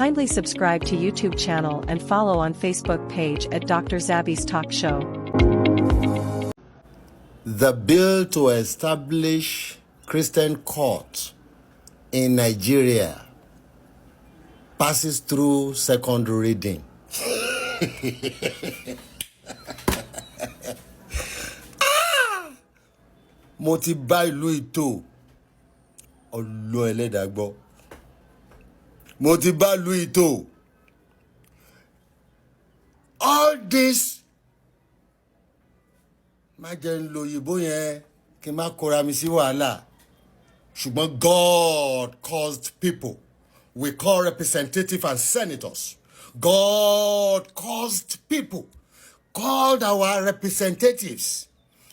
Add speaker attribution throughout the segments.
Speaker 1: Kindly subscribe to YouTube channel and follow on Facebook page at Dr. Zabby's Talk Show.
Speaker 2: The bill to establish Christian court in Nigeria passes through second reading. Mo ti bá ìlú ìtò ọlọ́ ẹlẹ́dàá gbọ́. Mo ti bá ìlú ìtò. All this, má jẹ́ ń lo òyìnbó yẹn kí n má kóra mi sí wàhálà. Ṣùgbọ́n God caused people we call representatives and senators. God caused people, called our representatives,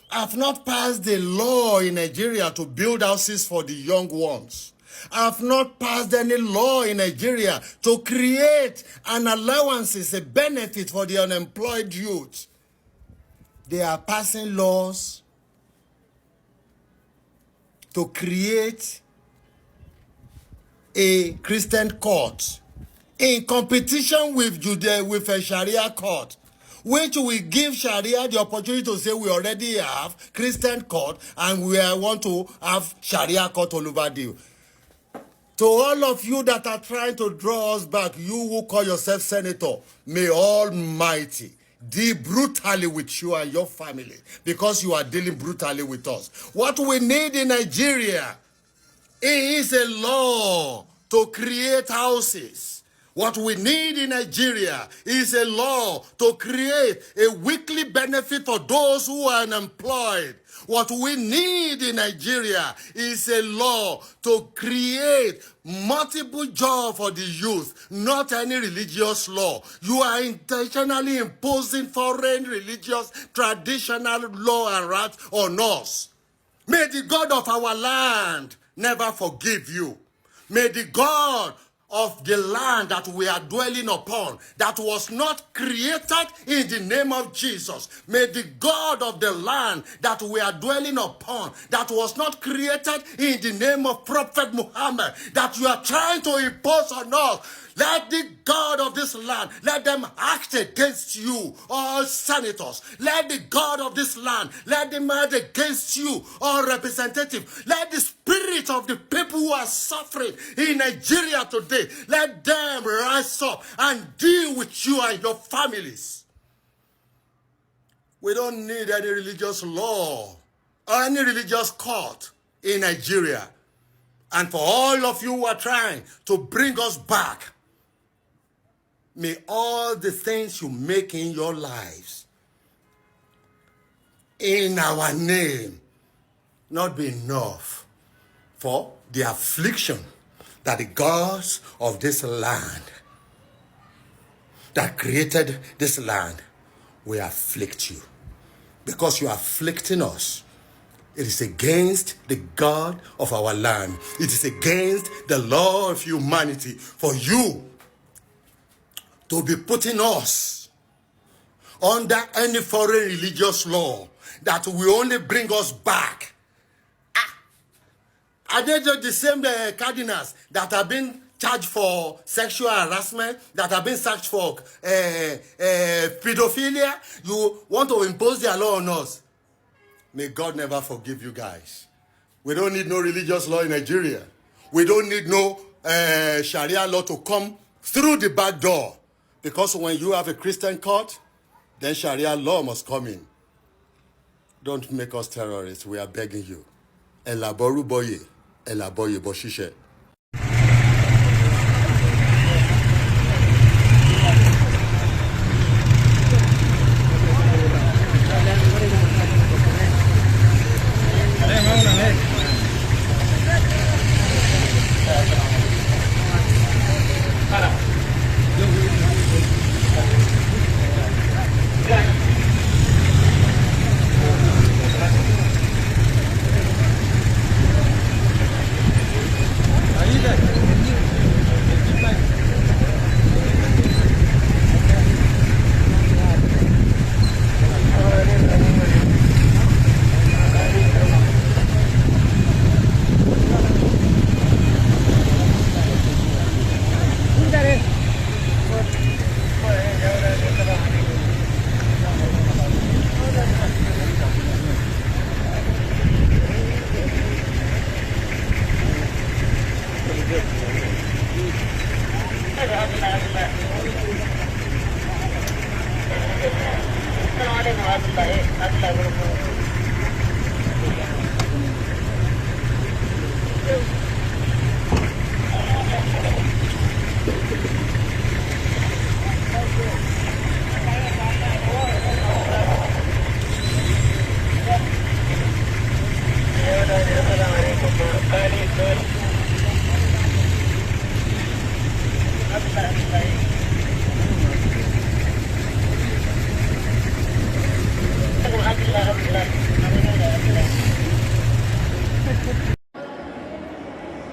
Speaker 2: have not passed a law in Nigeria to build houses for the young ones. Have not passed any law in Nigeria to create an allowances, a benefit for the unemployed youth. They are passing laws to create a Christian court in competition with Judea, with a Sharia court, which will give Sharia the opportunity to say we already have Christian court and we want to have Sharia court all over the. To all of you that are trying to draw us back, you who call yourself senator, may Almighty deal brutally with you and your family because you are dealing brutally with us. What we need in Nigeria is a law to create houses. What we need in Nigeria is a law to create a weekly benefit for those who are unemployed. What we need in Nigeria is a law to create multiple jobs for the youth, not any religious law. You are intentionally imposing foreign religious traditional law and rights on us. May the God of our land never forgive you. May the God of the land that we are dwelling upon, that was not created in the name of Jesus. May the God of the land that we are dwelling upon, that was not created in the name of Prophet Muhammad, that you are trying to impose on us, let the God of this land, let them act against you, all senators. Let the God of this land, let them act against you, all representatives. Let the spirit of the people who are suffering in Nigeria today, let them rise up and deal with you and your families. We don't need any religious law or any religious court in Nigeria. And for all of you who are trying to bring us back, may all the things you make in your lives, in our name, not be enough for the affliction that the gods of this land, that created this land, will afflict you. Because you are afflicting us. It is against the God of our land. It is against the law of humanity for you to be putting us under any foreign religious law that will only bring us back. Are they just the same cardinals that have been charged for sexual harassment, that have been charged for pedophilia? You want to impose their law on us? May God never forgive you guys. We don't need no religious law in Nigeria. We don't need no Sharia law to come through the back door. Because when you have a Christian court, then Sharia law must come in. Don't make us terrorists. We are begging you. Elaboru boye, elaboye boshishe.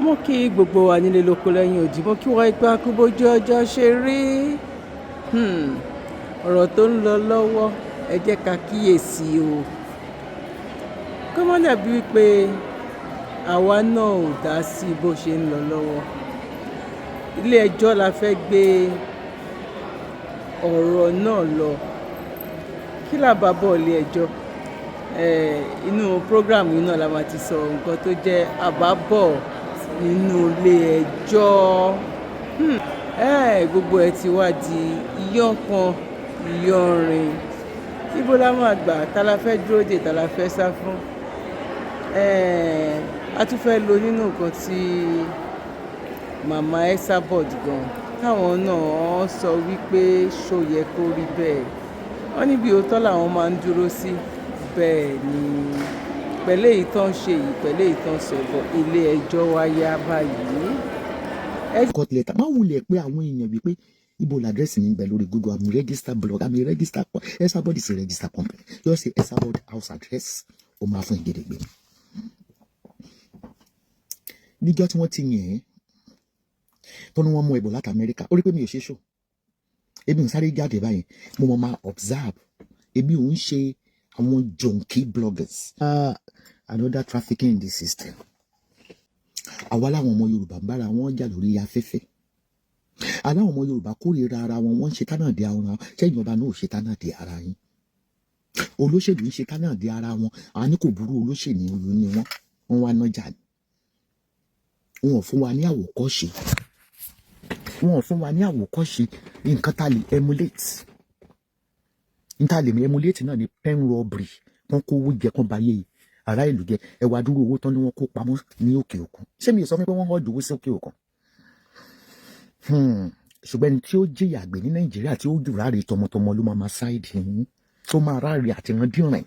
Speaker 3: Mo kí gbogbo wa nílé lóko lẹ́yìn odi. Mo kí wọ́n ipa kú bójú ọjọ́ ṣe rí. Ọ̀rọ̀ tó ń lọ lọ́wọ́, ẹ jẹ́ ká kíyèsí o. Kó má dàbí wípé àwa náà ò dá sí bó ṣe ń lọ lọ́wọ́. Ilé ẹjọ́ la fẹ́ gbé ọ̀rọ̀ náà lọ. Kí là bá bọ̀ ilé ẹjọ́? Inú program yìí náà la máa ti sọ nǹkan tó jẹ́ àbábọ̀ nínú ilé ẹjọ́. Gbogbo ẹ ti wá di iyán kan ìyọrin. Ibo la máa gbà? Ta la fẹ́ dúró dè? Ta la fẹ́ sá fún? A tún fẹ́ lo nínú nǹkan tí Màmá Esabod gan táwọn náà sọ wípé ṣó yẹ kó rí bẹ́ẹ̀. Wọ́n níbi òótọ́ làwọn máa ń dúró sí. Bẹ́ẹ̀ ni, pẹ̀lú èyí tó ń ṣe yìí, pẹ̀lú èyí tó ń sọ bọ̀, ilé ẹjọ́ wá yá báyìí.
Speaker 4: Court letter má wulẹ̀ pé àwọn èèyàn wípé ibo l'address mi ń bẹ lórí Google. I'm register blog, I'm a register. Esabod is a register company. Just say Esabod house address, ó máa fún ìgédégbé. Níjọ́ tí wọ́n ti yàn ẹ́ tó ní wọ́n mú ẹ̀bùn láti Amẹ́ríkà, ó rí pé mi ò ṣe ṣò, èmi ò sáré jáde báyìí. Mo mọ̀ máa observe, èmi ò ń ṣe àwọn junkie bloggers. Another trafficking in the system. Àwa láwọn ọmọ Yorùbá ń bára wọn jà lórí afẹ́fẹ́. Aláwọn ọmọ Yorùbá kórìíra ara wọn, wọ́n ń ṣe tánà dé ara wọn. Sẹ́yìn ọba náà ò ṣe tánà dé ara yín? Olóṣèlú ń ṣe tánà dé ara wọn. Àwọn ní kò burú, olóṣèlú ni wọ́n, wọ́n wá nájà ni. Wọn ò fún wa ní àwòkọ́ṣe, wọn ò fún wa ní àwòkọ́ṣe nǹkan tá a lè emulate. Nǹkan tá a lè emulate náà ni pen robbery. Wọ́n kówó jẹ, kán bá yé ará ìlú jẹ. Ẹ wá dúró, owó tán ni wọ́n kó pamọ́ ní òkè òkun. Ṣé mi ò sọ fún pé wọ́n hàn owó sí òkè òkun? Ṣùgbọ́n ẹni tí ó jìyà gbé ní Nàìjíríà, tí ó jù ráre tọmọtọmọ, ló máa ma ṣáìdì yín, tó máa ráre àtìrandíran,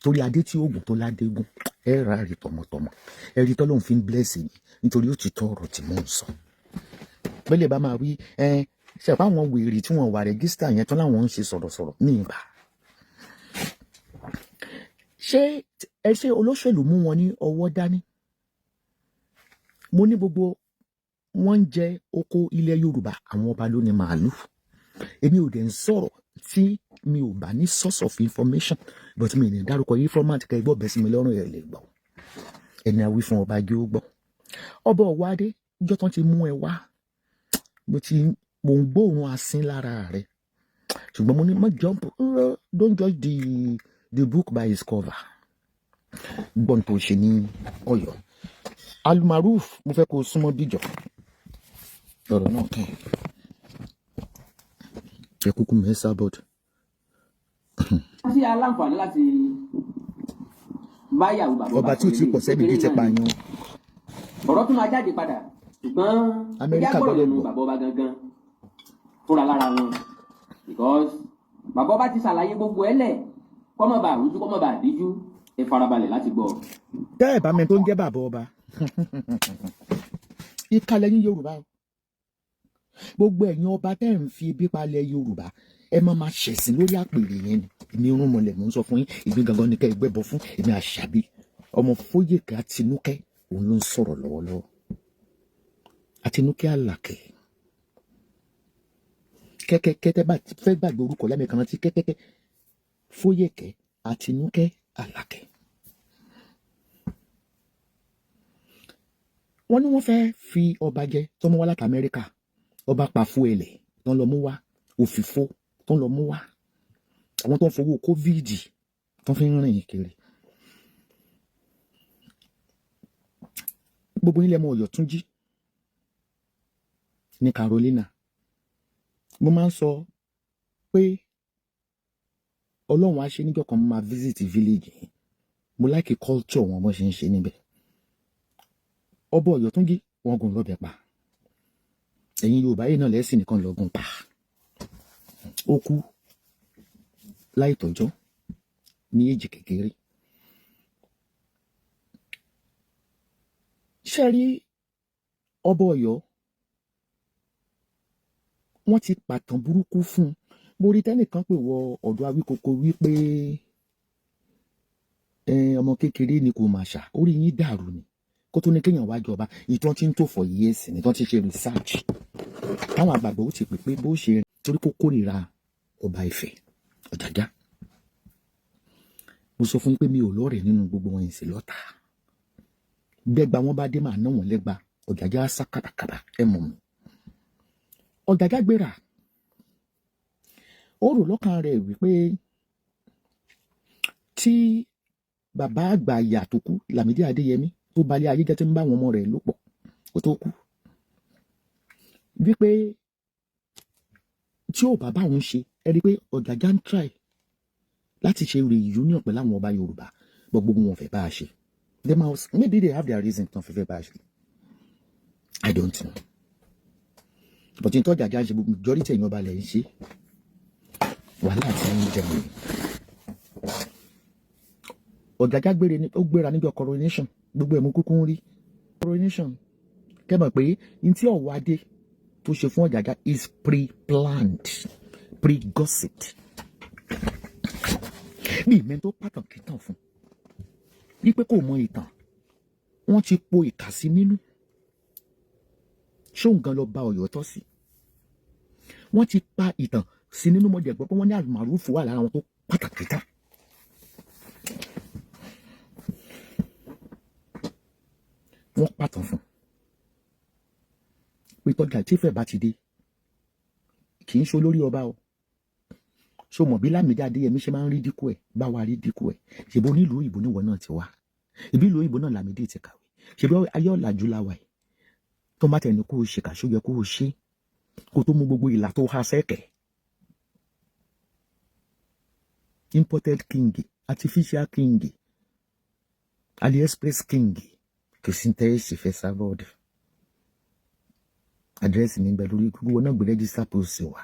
Speaker 4: torí adé tí oògùn tó ládégún ẹ ráre tọmọtọmọ. Ẹ rí tọ́lọ́hún fi ń bless yìí nítorí ó ti tọ́ ọ̀rọ̀ tí mò ń sọ. Pẹ́lẹ́ bá máa wí ẹ ṣe àpá àwọn wèrè tí wọ́n wà register yẹn tán láwọn ń ṣe sọ̀rọ̀sọ̀rọ̀ ní ìgbà. Ṣé ẹ ṣe olóṣèlú mú wọn ní ọwọ́ dání? Mo ní gbogbo wọn ń jẹ oko ilẹ̀ Yorùbá, àwọn ọba ló ní màálù. Èmi ò dẹ̀ ń sọ̀rọ̀ tí mi ò bá ní source of information, but mi ní dárúkọ informant kẹ́ gbọ́ bẹ́ẹ̀ sí mi lọ́rùn, ẹ̀ lè gbọ́. Ẹni àwí fún ọba jẹ́ ó gbọ́. Ọba ọ̀wádé ìjọ tán ti mú ẹ wá, mo ti mo ń gbóòórùn asín lára rẹ, ṣùgbọ́n mo ní má jump, don't judge the book by its cover. Gbọ́n tó ṣe ní Ọ̀yọ́ Almaroof, mo fẹ́ kó o súnmọ́ bíjọ ọ̀rọ̀ náà kàn ẹ kúkú mẹ́sà bọ́ọ̀dù.
Speaker 5: Sí aláǹfààní láti báyàwó bàbá.
Speaker 4: Ọba tí ò tí pọ̀ sẹ́mi bíi ti pààyàn.
Speaker 5: Ọ̀rọ̀ tún máa jáde padà, ṣùgbọ́n
Speaker 4: Amẹ́ríkà
Speaker 5: ẹjá gbọ́dọ̀
Speaker 4: gbọ́dọ̀
Speaker 5: lẹ́nu
Speaker 4: gbọ́.
Speaker 5: Bàbá ọba gangan fúnra lára wọn, because bàbá ọba ti ṣàlàyé gbogbo ẹ̀ lẹ̀, kọ́mọ̀ bá rújú, kọ́mọ̀ bá díjú. Ẹ farabalẹ̀ láti gbọ́.
Speaker 4: Tẹ́ ẹ̀ bá mi tó ń jẹ́ bàbá ọba, ìkàlẹ̀ yín Yorùbá o. Gbogbo ẹ̀yin ọba tẹ́ ẹ̀ ń fi ebi palẹ̀ Yorùbá, ẹ má máa ṣẹ̀sìn lórí àpèrè yẹn ni. Èmi irun mọ̀lẹ̀ mò ń sọ fún yín. Èmi gangan ni kẹ́ ẹ gbẹ́bọ fún. Èmi Àṣàbí ọmọ Fóyèkẹ́ Àtinúkẹ́, òun ló ń sọ̀rọ̀ lọ́wọ́lọ́wọ́. Àtinúkẹ́ Àlàkẹ́ kẹ́kẹ́kẹ́, tẹ́ bá fẹ́ gbàgbé orúkọ lẹ́mẹ̀kan, rántí kẹ́kẹ́kẹ́, Fóyèkẹ́ Àtinúkẹ́ Àlàkẹ́. Wọ́n ní wọ́n fẹ́ fi ọba jẹ tó mú wá láti Amẹ́ríkà, ọba pàfó ẹlẹ̀ tó ń lọ mú wá, òfìfo tó ń lọ mú wá, àwọn tó ń fowó COVID tó fi ń rìn kiri. Gbogbo yín lẹ mọ̀ Ọ̀yọ́túnjí ní Carolina. Mo máa ń sọ pé Ọlọ́run á ṣe níjọ́ kan, mo máa visit village yẹn. Mo like culture wọn, bó ṣe ń ṣe níbẹ̀. Ọba Ọ̀yọ́túnjí, wọ́n gún lọ́bẹ pa. Ẹ̀yin Yorùbá yìí náà lẹ́sìn nìkan lọ́gùn pa. Ó kú láì tọ́jọ́ ní èjì kékeré. Ṣé rí ọba Ọ̀yọ́, wọ́n ti pàtàn burúkú fún un. Mo rí tẹ́nìkan pè wọ ọ̀dọ̀ Awíkoko wípé ọmọ kékeré ni, kò mà ṣà orí yín dàrú ni. Kó tó ní kéèyàn wá jọba, ìtàn tí ń tò for years ni tán ti ṣe research, táwọn àgbààgbà ó ti pè pé bó ṣe torí kó kórìíra ọba Ifẹ̀ Ọ̀jájá. Mo sọ fún yín pé mi ò lọ́rẹ̀ẹ́ nínú gbogbo wọn yìí sí lọ́tà. Gbẹ́gba wọn bá dé, màá ná wọn lẹ́gba. Ọ̀jájá sá kàbàkàbà, ẹ mọ̀ mi. Ọ̀jájá gbéra, ó rò lọ́kàn rẹ̀ wípé tí bàbá àgbà ìyá tó kú, Lámídì Adéyẹmí, tó balẹ̀ ayé jẹ́, tí ń bá àwọn ọmọ rẹ̀ lò pọ̀ kó tó kú, wípé tí ò bá bá òun ṣe, ẹ rí i pé Ọ̀jájá ń try láti ṣe reunion pẹ̀lú àwọn ọba Yorùbá, gbogbo wọn fẹ́ bá a ṣe. They must, maybe they have their reason tán fẹ́ bá a ṣe, I don't know, but n tọ́jà já ń ṣe, gbogbo majority ẹ̀yin ọba lẹ̀ ń ṣe wàhálà tí ń jẹun ni. Ọ̀jájá gbére, ó gbéra níjọ́ coronation, gbogbo ẹ̀ mú kúkú ń rí coronation. Kẹ́mọ̀ pé n tí ọ̀wọ́ adé tó ṣe fún Ọ̀jájá is pre-planned, pre-gossiped. Bí ìmẹ́ tó pàtàkì tàn fún wípé kò mọ ìtàn, wọ́n ti po ìkà sí nínú. Ṣóun gan lọ bá Ọ̀yọ́ tọ́ sí? Wọ́n ti pa ìtàn sí nínú. Mọ̀jẹ̀ gbọ́ pé wọ́n ní àlùmọ̀rúfù wà lára wọn tó pàtàkì tán. Wọ́n pàtàn fún pé tọ́jà tí Ifẹ̀ bá ti dé, kì í ṣe olórí ọba o. Ṣó mọ̀ bí Lámídì Adéyẹmí ṣe máa ń rí dínkù ẹ̀, bá wa rí dínkù ẹ̀? Ṣèbó nílùú òyìnbó níwọ̀ náà ti wá, ìbí ìlú òyìnbó náà Lámídì ti kàwé. Ṣèbí ayé ọ̀làjú la wà yìí, tó má tẹ̀ ní kó o ṣe kà, ṣó yẹ kó o ṣe kó tó mú gbogbo ìlà tó há sẹ́kẹ̀. Imported king, artificial king, AliExpress king, kò sí tẹ́ ẹ ṣe fẹ́ sábọ́ọ̀dù. Àdírẹ́sì mi gbẹ lórí Google náà, gbé register post wa.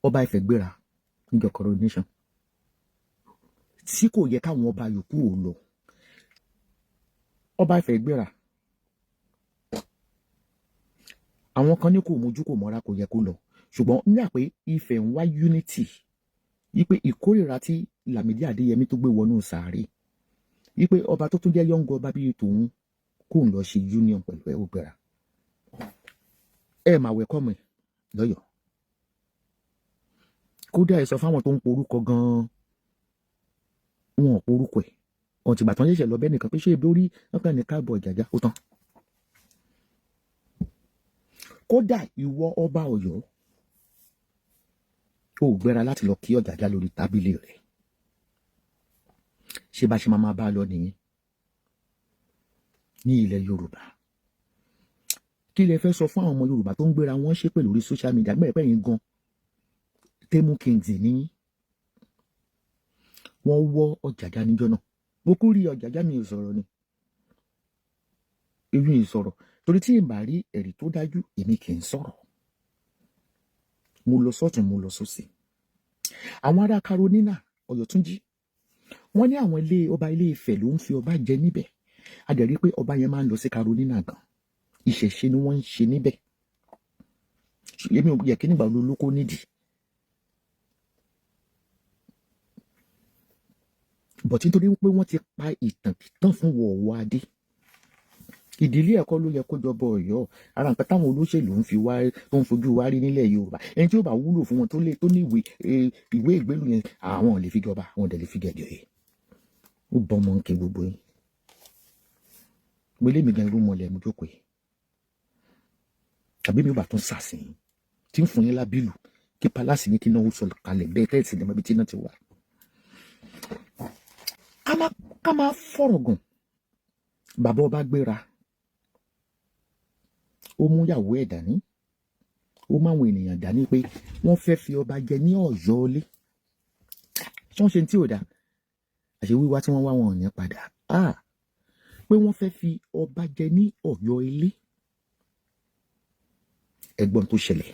Speaker 4: Ọba Ifẹ̀ gbéra níjọ́ coronation tí kò yẹ káwọn ọba yòókù ò lọ. Ọba Ifẹ̀ gbéra, àwọn kan ní kò mójú kò mọ́ra, kò yẹ kó lọ, ṣùgbọ́n nígbà pé Ifẹ̀ ń wá unity, wípé ìkórìíra tí Lámídì Adéyẹmí tó gbé wọnú sàárè, wípé ọba tó tún jẹ́ yọ̀ǹgọ̀ ọba bíi tòun kò ń lọ ṣe union pẹ̀lú ẹ̀, ó gbéra. Ẹ máa wẹ̀kọ́mù ẹ̀ lọ́yọ̀ọ́. Kódà ẹ sọ fáwọn tó ń porúkọ gan-an, wọn ò porúkọ ẹ̀ ọ̀tìgbà tán ṣẹ̀ṣẹ̀ lọ bẹ́ẹ̀ nìkan pé ṣé ebi orí wọn kàn ní káàbọ̀ Ọ̀jájá, ó tán. Kódà ìwọ ọba Ọ̀yọ́ ò gbéra láti lọ kí Ọ̀jájá lórí tábìlì rẹ̀. Ṣé bá ṣe máa bá a lọ nìyẹn ní ilẹ̀ Yorùbá? Kí lẹ fẹ́ sọ fún àwọn ọmọ Yorùbá tó ń gbéra wọn ṣépè lórí social media gbẹ́ẹ̀pẹ́ yín gan Temu Kings ní wọ́n wọ́ Ọ̀jájá níjọ́ náà? Mo kú rí Ọ̀jájá, mi ò sọ̀rọ̀ ni, èmi ì sọ̀rọ̀ torí tí n bá rí ẹ̀rí tó dájú, èmi kì í sọ̀rọ̀. Mo lọ sọ́tún, mo lọ sósì. Àwọn ará Carolina Ọ̀yọ́túnjí, wọ́n ní àwọn ilé ọba ilé Ifẹ̀ ló ń fi ọba jẹ níbẹ̀. A dẹ̀ rí pé ọba yẹn máa ń lọ sí Carolina gan, ìṣẹ̀ṣe ni wọ́n ń ṣe níbẹ̀. Èmi ò yẹ kí nígbà olólókó nídìí, bọ̀tí nítorí pé wọ́n ti pa ìtàn kìtàn fún wọ̀ọ̀wọ́ adé, ìdílé ẹ̀kọ́ ló yẹ kó jọba Ọ̀yọ́. Ara nǹkan táwọn olóṣèlú ń fi wá tó ń fojú wá rí nílẹ̀ Yorùbá, ẹni tí ó bá wúlò fún wọn tó lè tó ní ìwé ìwé ìgbélú yẹn, àwọn ò lè fi jọba, àwọn ò dẹ̀ lè fi gẹ̀dẹ̀ yìí. Ó bọ́ ọmọ ń ké gbogbo yín. Mo lé mi gan irú mọ̀lẹ́ mo jókòó yìí, tàbí mi ò bá tún sàsìn tí ń fún yín lábìlù kí pálásì ní kí náà ó sọ kalẹ̀ bẹ́ẹ̀ tẹ́ẹ̀sì ní ọmọ ibi tí náà ti wà. Ká má fọ̀rọ̀ gùn, bàbá ọba gbéra. Ó mú ìyàwó ẹ̀ dání, ó máwọn ènìyàn dání pé wọ́n fẹ́ fi ọba jẹ ní Ọ̀yọ́ ilé. Tí wọ́n ṣe tí ò dáa, àṣẹ wíwá tí wọ́n wá, wọn ò ní padà. Ah, pé wọ́n fẹ́ fi ọba jẹ ní Ọ̀yọ́ ilé. Ẹ̀gbọ́n tó ṣẹlẹ̀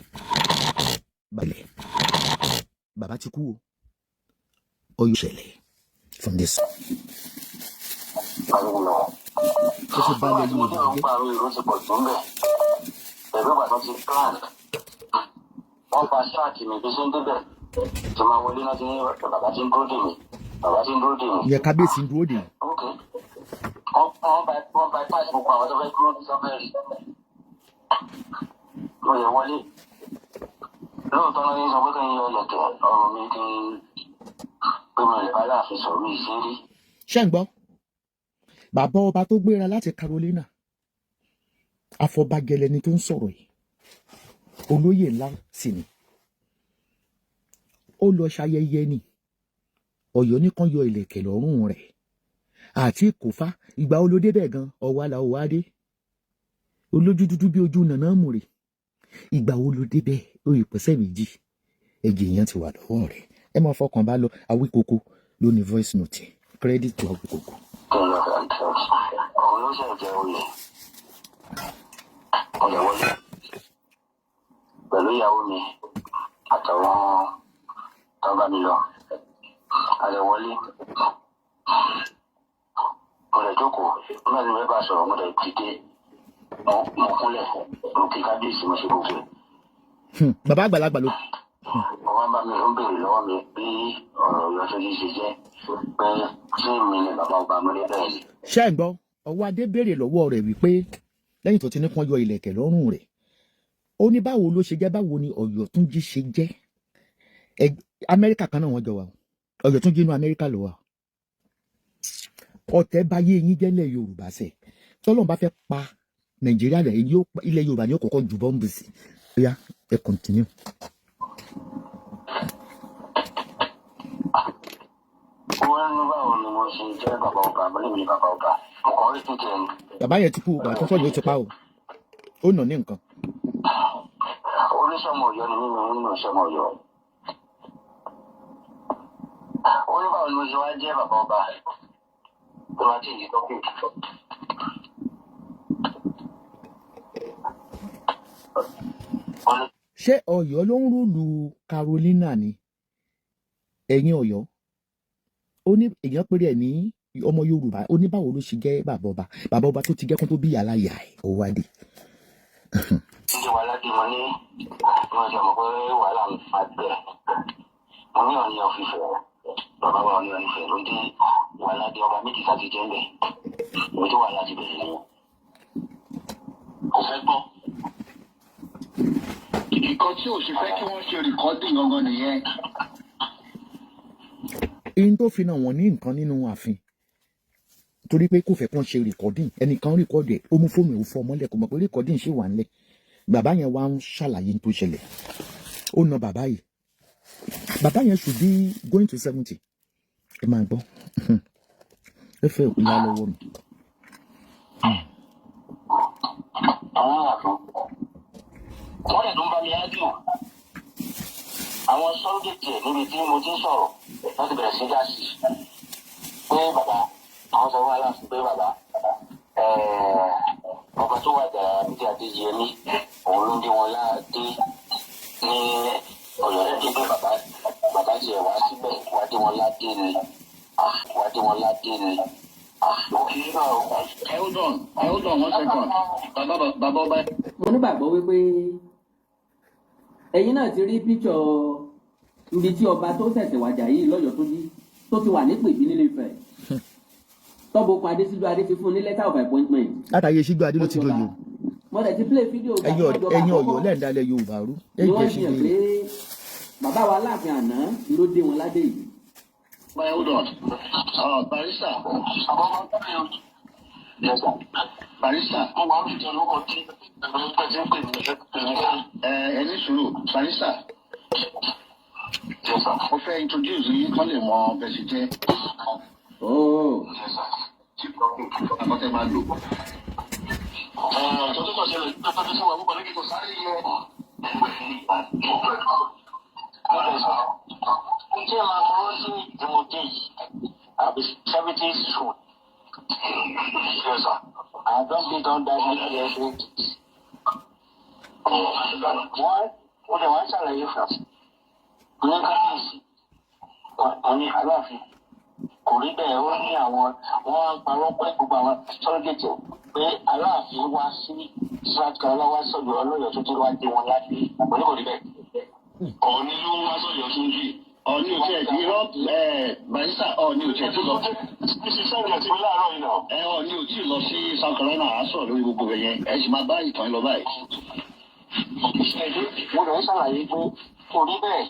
Speaker 4: balẹ̀, bàbá ti kú o. Ọ̀yọ́ ṣẹlẹ̀ from this. Ó ṣe balẹ̀ Yorùbá jẹ́.
Speaker 6: Àwọn èrò ti pọ̀ jù ń bẹ̀ pẹ̀lú ìgbà tó ti plan, wọ́n pa ṣáàkì mi bí ṣe ń débẹ̀ tí máa wọlé náà ti ní bàbá tí ń dúró dè mí, bàbá tí ń dúró dè mí.
Speaker 4: Ìyẹn kábíyèsí ń dúró dè yín.
Speaker 6: Ok, wọ́n bypass gbogbo àwọn tó fẹ́ dúró ní sọ́fẹ̀rì. Mo yẹ wọlé lóòótọ́ náà ní sọ pé kí n yọ ilẹ̀kẹ̀ ọ̀rọ̀ mi, kí n pé mo lè bá láàfin sọ̀rọ̀ mi ṣe rí.
Speaker 4: Ṣé ń gbọ́? Bàbá ọba tó gbéra láti Carolina, afọbajẹlẹ ni tó ń sọ̀rọ̀ yìí, olóyè ńlá sì ni. Ó lọ ṣayẹyẹ ni Ọ̀yọ́ nìkan yọ ìlẹ̀kẹ̀ lọ́rùn rẹ̀ àti kòfá. Ìgbà wo ló débẹ̀ gan? Ọwọ́ àlà òwò adé olójú dúdú bí ojú nànà mùrè. Ìgbà wo ló débẹ̀? Ó ìpẹ́sẹ̀ méjì, ẹ̀jẹ̀ èèyàn ti wà lọ́wọ́ rẹ̀. Ẹ máa fọkàn bá lọ. Awíkoko ló ní voice note. Credit to Awíkoko.
Speaker 6: Kí n lọ òun ló ṣe jẹ oyè. Mo lè wọlé pẹ̀lú ìyàwó mi àtàwọn tó ń bá mi lọ. A lè wọlé, mo lè jókòó. Nígbà tí mo fẹ́ bá a sọ̀rọ̀, mo lè dìde, mo kúnlẹ̀, mo kí kábíyèsí, mo ṣe gbogbo ẹ̀.
Speaker 4: Bàbá àgbàlagbà ló.
Speaker 6: Wọ́n wá bá mi, ó ń béèrè lọ́wọ́ mi bí ọ̀rọ̀ Ọ̀yọ́túnjí ṣe jẹ́, pé ṣé mi ni bàbá ọba? Mi ní bẹ́ẹ̀ ni.
Speaker 4: Ṣé ń gbọ́? Ọwọ́ adé béèrè lọ́wọ́ rẹ̀ wípé lẹ́yìn tó ti ní kán yọ ìlẹ̀kẹ̀ lọ́rùn rẹ̀, ó ní báwo ló ṣe jẹ́, báwo ni Ọ̀yọ́túnjí ṣe jẹ́? Amẹ́ríkà kan náà wọ́n jọ wà o. Ọ̀yọ́túnjí inú Amẹ́ríkà ló wà o. Ọ̀tẹ̀ bá yé eyín jẹ́lẹ̀ Yorùbá sẹ̀. Tọ́lọ́run bá fẹ́ pa Nàìjíríà rẹ̀, ilẹ̀ Yorùbá ni ó kọ́kọ́ ju bọ́ǹbù sí. Ó yá, ẹ continue.
Speaker 6: Wọ́n ní báwo ni mo ṣe jẹ́ bàbá ọba? Mo ní mi ní bàbá ọba, mo kàn rí títẹ̀ ní.
Speaker 4: Bàbá yẹn ti kú. Bàbá tó sọ̀rọ̀, ó ti pa o. Ó nà ní nǹkan.
Speaker 6: Oníṣọ́mọ Ọ̀yọ́ ni mímu nínú ìṣọ́mọ Ọ̀yọ́. Ó ní báwo ni mo ṣe wá jẹ́ bàbá ọba tó bá ti yí topic. Ó ní
Speaker 4: Ṣé Ọ̀yọ́ ló ń rule Carolina ni? Ẹ̀yin Ọ̀yọ́, ó ní èèyàn péré ẹ̀ ní ọmọ Yorùbá. Ó ní báwo ló ṣe jẹ́ bàbá ọba, bàbá ọba tó ti jẹ́ kó tó bí aláya ẹ̀ ó wá dé.
Speaker 6: Ṣíṣe wàhálà dé, mo ní mo ṣe mọ̀ pé wàhálà ń fa bẹ̀rẹ̀. Mo ní Ọọ̀ni of Ifẹ̀, bàbá wa Ọọ̀ni of Ifẹ̀ ló dé wàhálà dé. Ọba méjì sá ti jẹ́ ń bẹ̀. Ibi tí wàhálà ti bẹ̀rẹ̀ nìyẹn.
Speaker 7: Kò fẹ́ gbọ́. Nǹkan tí ò ṣe fẹ́ kí wọ́n ṣe recording gangan nìyẹn.
Speaker 4: Ihun tó fi náà wọ́n ní nǹkan nínú ààfin torí pé kò fẹ́ kán ṣe recording. Ẹnìkan record ẹ̀, ó mú fóònù ẹ̀, ó fọ́ mọ́lẹ̀, kò mọ̀ pé recording ṣì wà ńlẹ̀. Bàbá yẹn wá ń ṣàlàyé tó ṣẹlẹ̀. Ó na bàbá yìí. Bàbá yẹn should be going to 70. Ẹ máa gbọ́, ẹ fẹ́ ìyá lọ́wọ́ mi.
Speaker 6: Àwọn ààfin wọ́n lè tún bá mi ájú àwọn sọ́rọ́gẹ̀tì ẹ̀ níbi tí mo ti ń sọ̀rọ̀ láti bẹ̀rẹ̀ sí dá sí pé bàbá àwọn sọ fún aláàfin pé bàbá ọba tó wà dára níbi Adéyẹmí, òun ló ń dé wọn láàdé ní Ọ̀yọ́ rẹ̀ pé bàbá tiẹ̀ wá síbẹ̀ wá dé wọn ládé ni, wá dé wọn ládé ni.
Speaker 7: Hold on, hold on one second. Bàbá, bàbá ọba.
Speaker 5: Mo nígbàgbọ́ wípé ẹ̀yin náà ti rí píkṣọ̀ ibi tí ọba tó ṣẹ̀ṣẹ̀ wàjà yìí lọ́yọ̀ọ́ tó jí tó ti wà ní pèbí nílé Ifẹ̀ tọ́bọ̀kun Adésíjú Adé ti fún ní letter of appointment.
Speaker 4: Látàyè Síjú Adé ló ti doyè o.
Speaker 5: Mo dẹ̀ ti play fídíò ìgbà
Speaker 4: Ẹ̀yin
Speaker 5: tí wọ́n jọba
Speaker 4: ẹ̀yin Ọ̀yọ́
Speaker 5: àkọ́kọ́
Speaker 4: lẹ́ǹdálẹ̀ Yorùbá rú.
Speaker 5: ni
Speaker 4: Ẹ jẹ́
Speaker 5: wọ́n
Speaker 4: sí
Speaker 5: fi hàn
Speaker 4: dé.
Speaker 5: Pé bàbá wa Láàfin àná ló dé wọn ládé yìí.
Speaker 7: Bye, hold on. Barrister,
Speaker 6: Yes, sir.
Speaker 7: Barrister,
Speaker 6: Mo wà ní ìjọ lóko tí ẹgbẹ́ tí ń pè mí pè mí.
Speaker 7: Ẹ ní sùúrù, Barrister,
Speaker 6: Yes, sir.
Speaker 7: Mo fẹ́ introduce yín kán lè mọ bẹ́ẹ̀ ṣe jẹ́.
Speaker 5: Oh.
Speaker 6: Yes, sir.
Speaker 7: Àkọ́tẹ́ máa lò.
Speaker 6: Ẹ̀ẹ́dọ̀ tó kọ̀ ṣẹlẹ̀ tó tọ́jú sí wa púpọ̀ ní kíkọ sáré yẹ.
Speaker 7: Ǹjẹ́ máa mọ sí ìdìmọ̀dé yìí? Àbí 70 soon.
Speaker 6: Yes, sir.
Speaker 7: I don dey don die many years ago. Wọ́n ó lè wá ṣàlàyé fún ní kábíyèsí wọ́n ní aláàfin kò rí bẹ́ẹ̀. Ó ní àwọn wọ́n á parọ́ pé gbogbo àwọn sọ́rọ́gẹ̀tì pé aláàfin wá sí South Carolina, wá sọ̀yọ́ ọlọ́yọ̀ tó ti wá dé wọn láti wọ́n ní kò rí bẹ́ẹ̀.
Speaker 6: Ọ̀ọ́ni ló ń wá sọ̀yọ́ tó ń jì.
Speaker 7: Ọ̀ní ò tiẹ̀ irọ́ ẹ̀ barrister, Ọ̀ní ò tiẹ̀ tí lọ.
Speaker 6: Ṣé sẹ́yìn àti mi láàárọ̀ yìí náà?
Speaker 7: Ẹ Ọ̀ní ò tí lọ sí South Carolina. Á sọ̀rọ̀ lórí gbogbo rẹ̀ yẹn, ẹ sì máa bá ìtàn yín lọ báyìí.
Speaker 6: Mo lè ṣàlàyé pé kò rí bẹ́ẹ̀.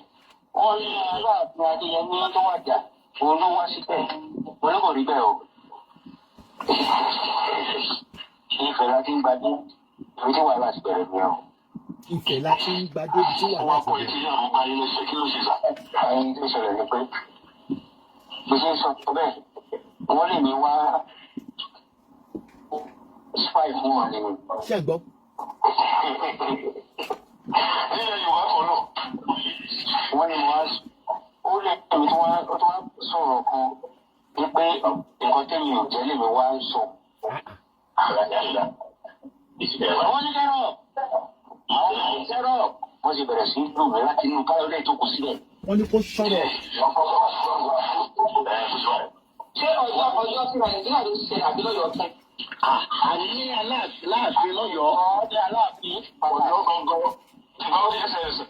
Speaker 6: Wọ́n ní aláàfin Adéyẹmí tó wàjà, òun ló wá síbẹ̀. Mo ní kò rí bẹ́ẹ̀ o. Ìfẹ́ láti ń gbadé ibi tí wàhálà ti bẹ̀rẹ̀ ni o.
Speaker 4: Ìfẹ́ la ti ń gbadé ibi tí wàhálà
Speaker 6: Wọ́n
Speaker 4: ti
Speaker 6: kọ
Speaker 4: bẹ̀rẹ̀.
Speaker 6: etí náà, mo bá yín lọ́sẹ̀. Kí ló ṣe sá?
Speaker 7: Àwọn tó ṣẹlẹ̀ ni pé bí ṣe ń sọ bẹ́ẹ̀, wọ́n lè ní wá spy fún wọn ni.
Speaker 4: Ṣé ẹ gbọ́?
Speaker 6: Nílẹ̀ Yorùbá kan náà.
Speaker 7: Wọ́n ní wọ́n ó lè tẹ̀mí tí wọ́n tó wá sọ̀rọ̀ kan wípé nǹkan tẹ̀mí ò jẹ́ lèmi wá ń sọ. Wọ́n ní kẹ́rọ̀ àwọn kẹ́rọ̀ wọ́n sì bẹ̀rẹ̀ sí í lù mí láti inú káyọ̀lẹ́ tó kù sílẹ̀.
Speaker 4: Wọ́n ní kó sọ̀rọ̀.
Speaker 6: Ṣé ọjọ́ tí Nàìjíríà ló ṣe àbí lọ́yọ̀ọ́ tún?
Speaker 7: Àní aláàfin lọ́yọ̀ọ́.
Speaker 6: Ọ̀ọ́dẹ aláàfin Ọ̀yọ́ gangan. Ìgbà wo ni ẹsẹ̀ ẹsẹ̀?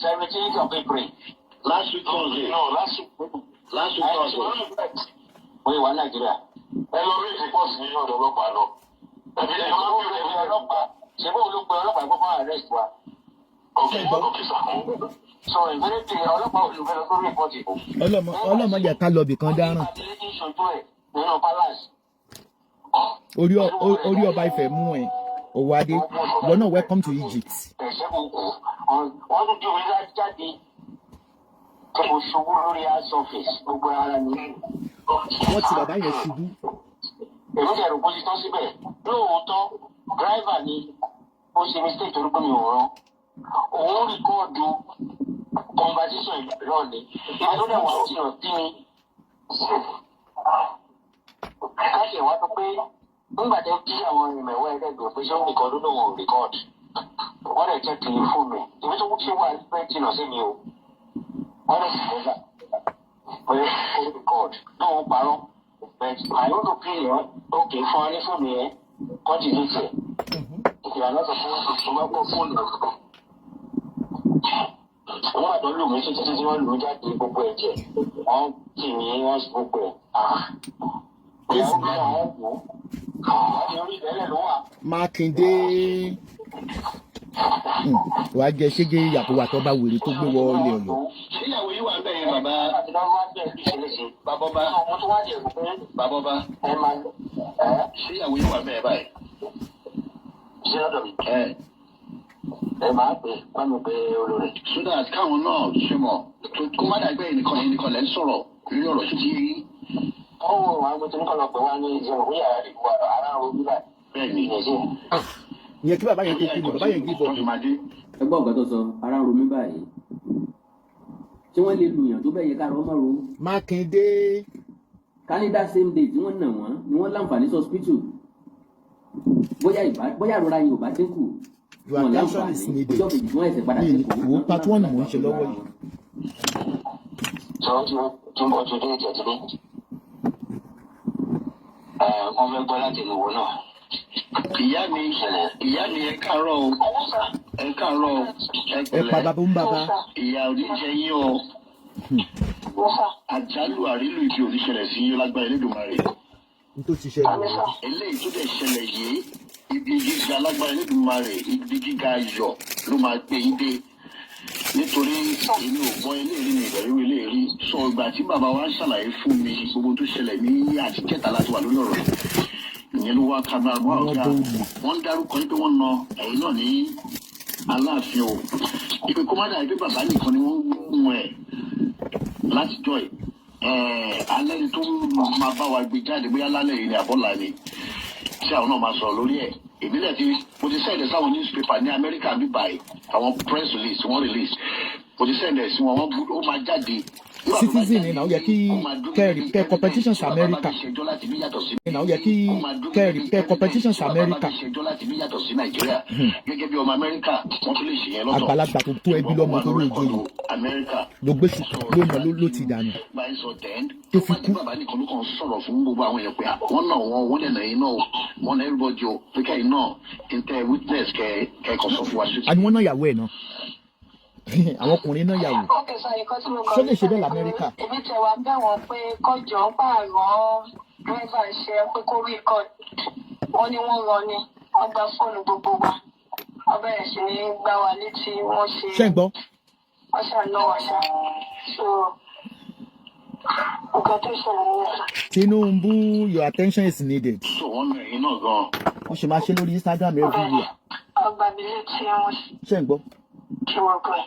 Speaker 7: 17th of April.
Speaker 6: Last week Thursday. No, last week.
Speaker 7: Last week Thursday. Wọ́n yìí wá Nàìjíríà.
Speaker 6: Ẹ lọ rí ìfipọ́sì ní ọ̀dọ̀ ọlọ́pàá lọ. Ẹbí ẹ lọ rí
Speaker 7: Ẹbí ọlọ́pàá ṣé bóun ló pe ọlọ́pàá kọ́kọ́ arrest wa.
Speaker 6: Okay, okay, sir.
Speaker 7: So ìbéèrè ọlọ́pàá olùfẹ́ lọ sórí report ìbò.
Speaker 4: Ọlọ́mọ ọlọ́mọ jẹ́ ká lọ bìkan dáràn.
Speaker 7: Adélé tí ń ṣojú ẹ̀ nínú palace.
Speaker 4: Orí ọba Ifẹ̀ mú ẹ òwò adé ìwọ náà. Welcome to Egypt.
Speaker 7: Ẹ̀ṣẹ́ kò kú, wọ́n tún ju mi jáde tí mo ṣubú lórí house office, gbogbo ara mi.
Speaker 4: Wọ́n ti bàbá yẹn ṣubú.
Speaker 7: Èmi jẹ́ ìròkó ti tán síbẹ̀ lóòótọ́. Driver ni ó ṣe mistake torí pé mi ò rán òun record conversation náà ni ibi tó dẹ̀ wà jìnnà sí mi. Káṣí ẹ̀ wá sọ pé nígbà tó kí àwọn ìmẹ̀wọ́ ẹlẹ́gbẹ̀ẹ́ pé ṣé ó record, ló lóun ò record. Wọ́n dẹ̀ jẹ́ kiri fóònù ẹ̀ ibi tó ṣe wà fẹ́ jìnnà sí mi o. Wọ́n dẹ̀ sì gbọ́dọ̀ pé ó record lóun parọ́, but my own opinion, okay, fún wa ní fóònù yẹn, kọ́ delete ẹ̀. Ìyá sọ fún ọmọ pọ̀ fóònù. Wọ́n àtọ́ lù mí títí tí wọ́n lù mí jáde, gbogbo ẹ̀jẹ̀ wọ́n tì mí, wọ́n sì gbogbo ẹ̀. Ìyàwó mi àwọn wò ó, àwọn orí ìbẹ́lẹ̀ ló wà.
Speaker 4: Mákindé, wàá jẹ ṣége yàtọ̀ wà tó bá wèrè tó gbé wọ ilé Ọ̀yọ́.
Speaker 7: Ṣéyàwó yìí wà ń bẹ̀ yẹn, bàbá bàbá ọba bàbá ọba? Ṣéyàwó yìí wà ń bẹ̀ yẹn báyìí?
Speaker 6: Ṣé lọ́dọ̀ mi?
Speaker 7: Ẹ.
Speaker 6: Ẹ máa pè bá mi pé olórí.
Speaker 7: So that káwọn náà ṣe mọ̀ kó má dàgbẹ́ yìí nìkan yìí nìkan lẹ́ ń sọ̀rọ̀ lórí ọ̀rọ̀ tó ti rí.
Speaker 6: Wọ́n wo àwọn ọmọ tó ní kọ́ lọ pé wá ní ìṣẹ̀lẹ̀ bóyá ìwà ara ojú báyìí.
Speaker 7: Bẹ́ẹ̀ ni.
Speaker 4: Ìyẹn kí bàbá yẹn tó kú ni bàbá yẹn give up.
Speaker 7: Tó fi máa dé.
Speaker 5: Ẹ gbọ́ nǹkan tó sọ, ara ń ro mí báyìí. Tí wọ́n lè lùyàn tó bẹ́ẹ̀ yẹ kára ọmọ ro.
Speaker 4: Mákindé.
Speaker 5: Canada, same day tí wọ́n nà wọ́n ni wọ́n láǹfààní sí hospital. Bóyá ìbá bóyá ìrora yìí ò bá dínkù.
Speaker 4: Your attention is needed.
Speaker 5: Ọjọ́ kejì tí wọ́n ẹ̀sẹ̀ padà
Speaker 4: Mi
Speaker 5: sí
Speaker 4: wo part one mò ń ṣe lọ́wọ́ yìí.
Speaker 6: Sọ tí tí ń bọ̀ tó dé ìjẹ́ ti dé. Ẹ wọ́n fẹ́ gbọ́ láti ìwò náà.
Speaker 7: Ìyá mi, ìyá mi, ẹ káàárọ̀ o, ẹ káàárọ̀ o, ẹ
Speaker 4: Ẹ pa
Speaker 7: pẹ̀lẹ́.
Speaker 4: bàbá ń bàbá.
Speaker 7: Ìyá ò ní jẹ yín o. Àjálù àrílù ibi ò ní ṣẹlẹ̀ sí yín lágbára Elédùmarè.
Speaker 4: N tó ti ṣẹlẹ̀ nìyẹn.
Speaker 7: Eléyìí tó dẹ̀ ṣẹlẹ̀ yìí, ibi gíga lágbára Elédùmarè, ibi gíga ayọ̀ ló máa gbé yín dé, nítorí èmi ò gbọ́ eléyìí ní ìbẹ̀rù eléyìí sọ. Ìgbà tí bàbá wa ń ṣàlàyé fún mi gbogbo tó ṣẹlẹ̀ ní àtijẹ́ta láti wà lórí ọ̀rọ̀ yìí, ìyẹn ló wá kábàá mọ́
Speaker 4: Wọ́n
Speaker 7: ọ̀gá
Speaker 4: bó lù.
Speaker 7: Wọ́n ń dárúkọ yín pé wọ́n na ẹ̀yin náà ní aláàfin o, ìpè kó má dàbí pé bàbá nìkan ni wọ́n ń mú ẹ̀ látijọ́ ẹ̀ alẹ́ ni tó máa bá wa gbé jáde, bóyá lálẹ́ yìí ni àbọ̀là ni.
Speaker 6: Tí àwọn náà máa sọ̀rọ̀ lórí ẹ̀. Èmi náà ti, mo ti send ẹ̀ sáwọn newspaper ní Amẹ́ríkà bí báyìí, àwọn press release wọ́n release, mo ti send ẹ̀ sí wọn, wọ́n ó máa jáde.
Speaker 4: Citizen ni náà, ó yẹ kí kẹ́ kọ petitions America. Ni náà, ó yẹ kí kẹ́ kọ petitions America.
Speaker 6: Ṣẹjọ́ láti bí yàtọ̀ sí Nàìjíríà gẹ́gẹ́ bí ọmọ Amẹ́ríkà, wọ́n tún lè ṣe yẹn lọ́tọ̀.
Speaker 4: Àgbàlagbà tó tó ẹbí lọ́mọ torí òjòyè
Speaker 6: Amẹ́ríkà
Speaker 4: ló gbé ṣù ló nà ló ti dànù
Speaker 6: báyìí sọ then
Speaker 4: tó fi kú.
Speaker 6: Bàbá nìkan ló kàn sọ̀rọ̀ fún gbogbo àwọn èèyàn pé wọ́n náà wọ́n lè nà yín náà, wọ́n náà everybody o, pé kẹ́yìn náà n tẹ witness kẹ́ kàn sọ fún wa sí.
Speaker 4: Àní wọ́n náà yàwó ẹ̀ náà, àwọn ọkùnrin náà yàwó.
Speaker 8: Okay sir, nǹkan tí mo kàn
Speaker 4: Ṣó lè ṣe bẹ́ẹ̀ l'Amẹ́ríkà?
Speaker 8: Èmi tẹ̀ wá bẹ̀ wọ́n pé kọjọ́ ń pààrọ̀ driver ṣe pé kó record. Wọ́n ní wọ́n rọ ni wọ́n gba fóònù gbogbo wa, wọ́n bẹ̀rẹ̀ sí ní gbá wa létí, wọ́n ṣe
Speaker 4: Ṣé ń gbọ́?
Speaker 8: Wọ́n ṣàná wa ṣá. So nǹkan tó ṣẹlẹ̀ nìyẹn sir.
Speaker 4: Tinubu, your attention is needed.
Speaker 6: So wọ́n nà yín náà gan.
Speaker 4: Wọ́n ṣe máa ṣe lórí Instagram everywhere.
Speaker 8: Wọ́n gbá mi létí, wọ́n
Speaker 4: Ṣé ń gbọ́?
Speaker 8: ṣe wọ́n gbọ́.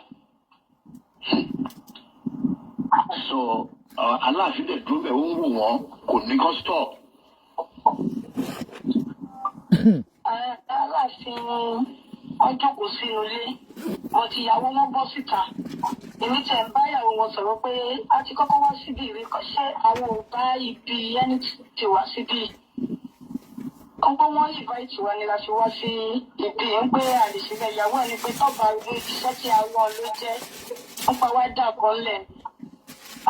Speaker 6: So Aláàfin dẹ̀ dúró bẹ́ẹ̀, ó ń wò wọ́n, kò ní kó stop.
Speaker 8: Aláàfin, wọn jókòó sínú ilé wọn, ti ìyàwó wọn bọ́ síta. Èmi tẹ̀ ń bá ìyàwó wọn sọ̀rọ̀ pé a ti kọ́kọ́ wá síbí ìrí kan, ṣé àwọn ò bá ibi ẹni tí wá síbí ń pé wọ́n invite wa ni la fi wá sí ibi ń pé àlèṣílẹ̀. Ìyàwó ẹni pé tọ́ba iṣẹ́ tí a rán ló jẹ́ ń pa wá dà kan lẹ̀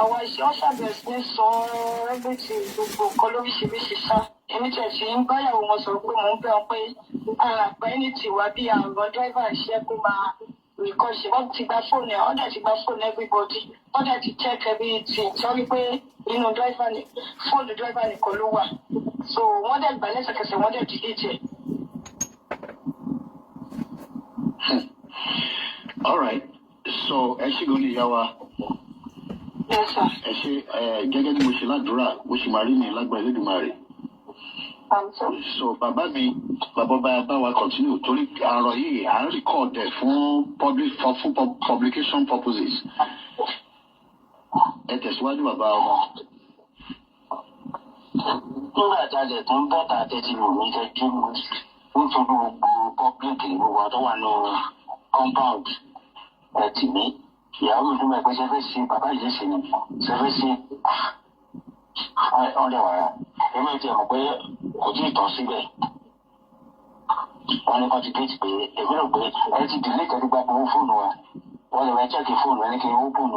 Speaker 8: àwọn iṣẹ́. Wọ́n ṣàbẹ̀wò sí ní sọ everything, gbogbo nǹkan lóríṣiríṣi ṣá. Èmi tẹ̀ sí ń báyàwó wọn sọ̀rọ̀ pé mò ń bẹ̀ wọ́n pé àgbà ẹni tí wá bí àwọn driver iṣẹ́ kó máa record ṣe. Wọ́n ti gba fóònù ẹ̀, wọ́n dẹ̀ ti gba fóònù everybody, wọ́n dẹ̀ ti check everything, sọ wípé inú driver ni fóònù driver nìkan ló wà. So wọ́n dẹ̀ gbà lẹ́sẹ̀kẹsẹ̀, wọ́n dẹ̀ delete ẹ̀.
Speaker 6: All right, so ẹ ṣe gan ni, ìyá wa.
Speaker 8: Yes sir.
Speaker 6: Ẹ ṣe ẹ. Gẹ́gẹ́ bí mo ṣe ládùúrà, bó ṣe máa rí mi lágbára Elédùmarè.
Speaker 8: I'm sorry.
Speaker 6: So bàbá mi, bàbá bá bá wa continue, torí àrọ̀ yìí à ń record ẹ̀ fún public for fún publication purposes. Ẹ tẹ̀síwájú, bàbá ọmọ.
Speaker 7: Nígbà tá a lè tún bọ́ta tẹ́tí lò mí tẹ́jú nítorí gbogbo public, gbogbo àwọn tó wà ní compound ẹ̀ tì mí. Ìyàwó mi tún bẹ̀ pé ṣe fẹ́ ṣe bàbá yìí ṣe ni ṣe fẹ́ ṣe wọ́n dẹ̀ wá. Èmi ti mọ̀ pé kò tí ì tán síbẹ̀. Wọ́n ní kàn ti gate pé èmi rò pé ẹ ti delete, ẹ ti gba gbogbo fóònù wa. Wọ́n lè wá check fóònù ẹni kí n open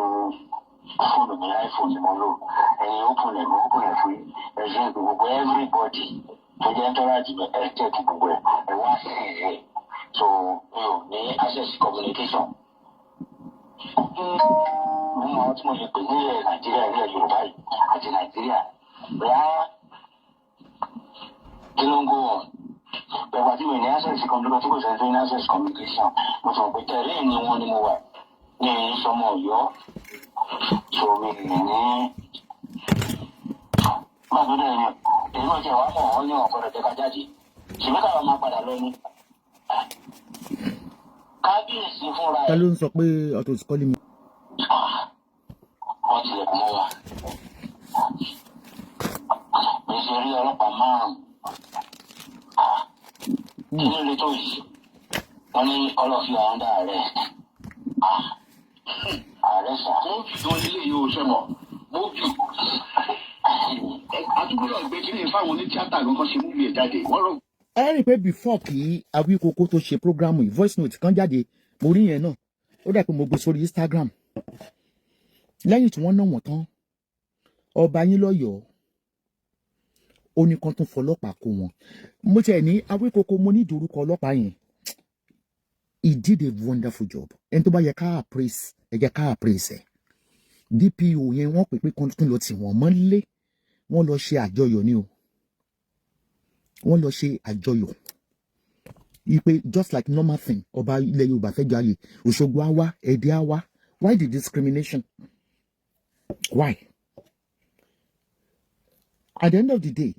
Speaker 7: fóònù mi, iPhone ni mo lò. Ẹ̀yin open ẹ̀, mo open ẹ̀ fún ẹ ṣe gbogbo everybody tó jẹ́ entourage mi, ẹ check gbogbo ẹ̀, ẹ wá sí ẹ̀. So mi ò ní access communication. Mo mọ àwọn tí mo lè pè nílẹ̀ Nàìjíríà, nílẹ̀ Yorùbá yìí àti Nàìjíríà bóyá kí ló ń go on pẹ̀lú àti mi ní access communication tí kò sẹ́ni tó ní access communication. Mo sọ pé tẹ̀lé ni wọ́n ní mo wà ní sọmọ Ọ̀yọ́, so mi ní má tó dẹ̀ ní èyí náà tiẹ̀ wá mọ̀. Wọ́n ní wọn gbọ́dọ̀ jẹ́ ká jáde, ṣèbí káwọn máa padà lọ ní kábíyèsí fúnra
Speaker 4: Ta
Speaker 7: ẹ̀.
Speaker 4: ló ń sọ pé Auto is calling me?
Speaker 7: Wọ́n tilẹ̀kùn mọ́ wa. Mi ṣe rí ọlọ́pàá márùn-ún. Kí ló lè tó yìí? Wọ́n ní ọlọ́fi àwọn dá arrest. Arrest sà.
Speaker 6: Movie gan nílé yìí, ó ṣe mọ̀ movie. Àdúgbò náà gbé kí ni fáwọn onítíátà gan kan ṣe movie ẹ̀ jáde, wọ́n rò.
Speaker 4: Ẹ rí i pé before kí Awíkókó tó ṣe program yìí, voice note kan jáde, mo rí yẹn náà, ó dà pé mo gbé sórí Instagram. Lẹ́yìn tí wọ́n ná wọ́n tán, ọba yín lọ́yọ̀ọ́ ó ní kán tún fọlọ́pàá kó wọn. Mo tiẹ̀ ní Awíkókó, mo ní ìdórúkọ ọlọ́pàá yẹn. He did a wonderful job. Ẹni tó bá yẹ ká praise, ẹ jẹ́ ká praise ẹ̀. DPO yẹn, wọ́n pè pé kán tún lọ tì wọ́n mọ́lé. Wọ́n lọ ṣe àjọyọ̀ ni o, wọ́n lọ ṣe àjọyọ̀ ipe just like normal thing. Ọba ilẹ̀ Yorùbá fẹ́ jayé, Òṣogbo á wá, Ẹdẹ á wá. Why the discrimination? Why? At the end of the day,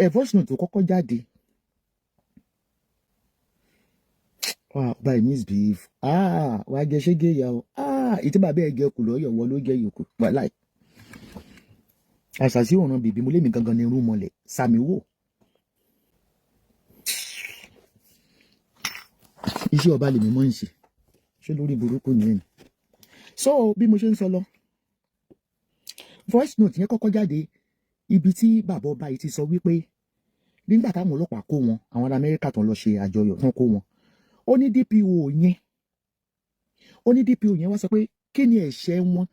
Speaker 4: a voice note tó kọ́kọ́ jáde, ah, ọba yìí misbehave. Ah, wàá jẹ ṣégé ìyá o. Ah, ìtí bàbá ẹ jẹ kù lọ́yọ̀ wọ ló jẹ yòókù wàláì. Àṣàṣì òràn bèbí mo lémi gangan ní irú mọlẹ̀ sàmì wò. Iṣẹ́ ọba lèmi mọ́ ń ṣe. Ṣé lórí burúkú ni ẹni? So bí mo ṣe ń sọ lọ, voice note yẹn kọ́kọ́ jáde, ibi tí bàbá ọba yìí ti sọ wípé nígbà táwọn ọlọ́pàá kó wọn, àwọn ará Amẹ́ríkà tó ń lọ ṣe àjọyọ̀ tán kó wọn, ó ní DPO yẹn wá sọ pé kí ni ẹ̀ṣẹ̀ wọn,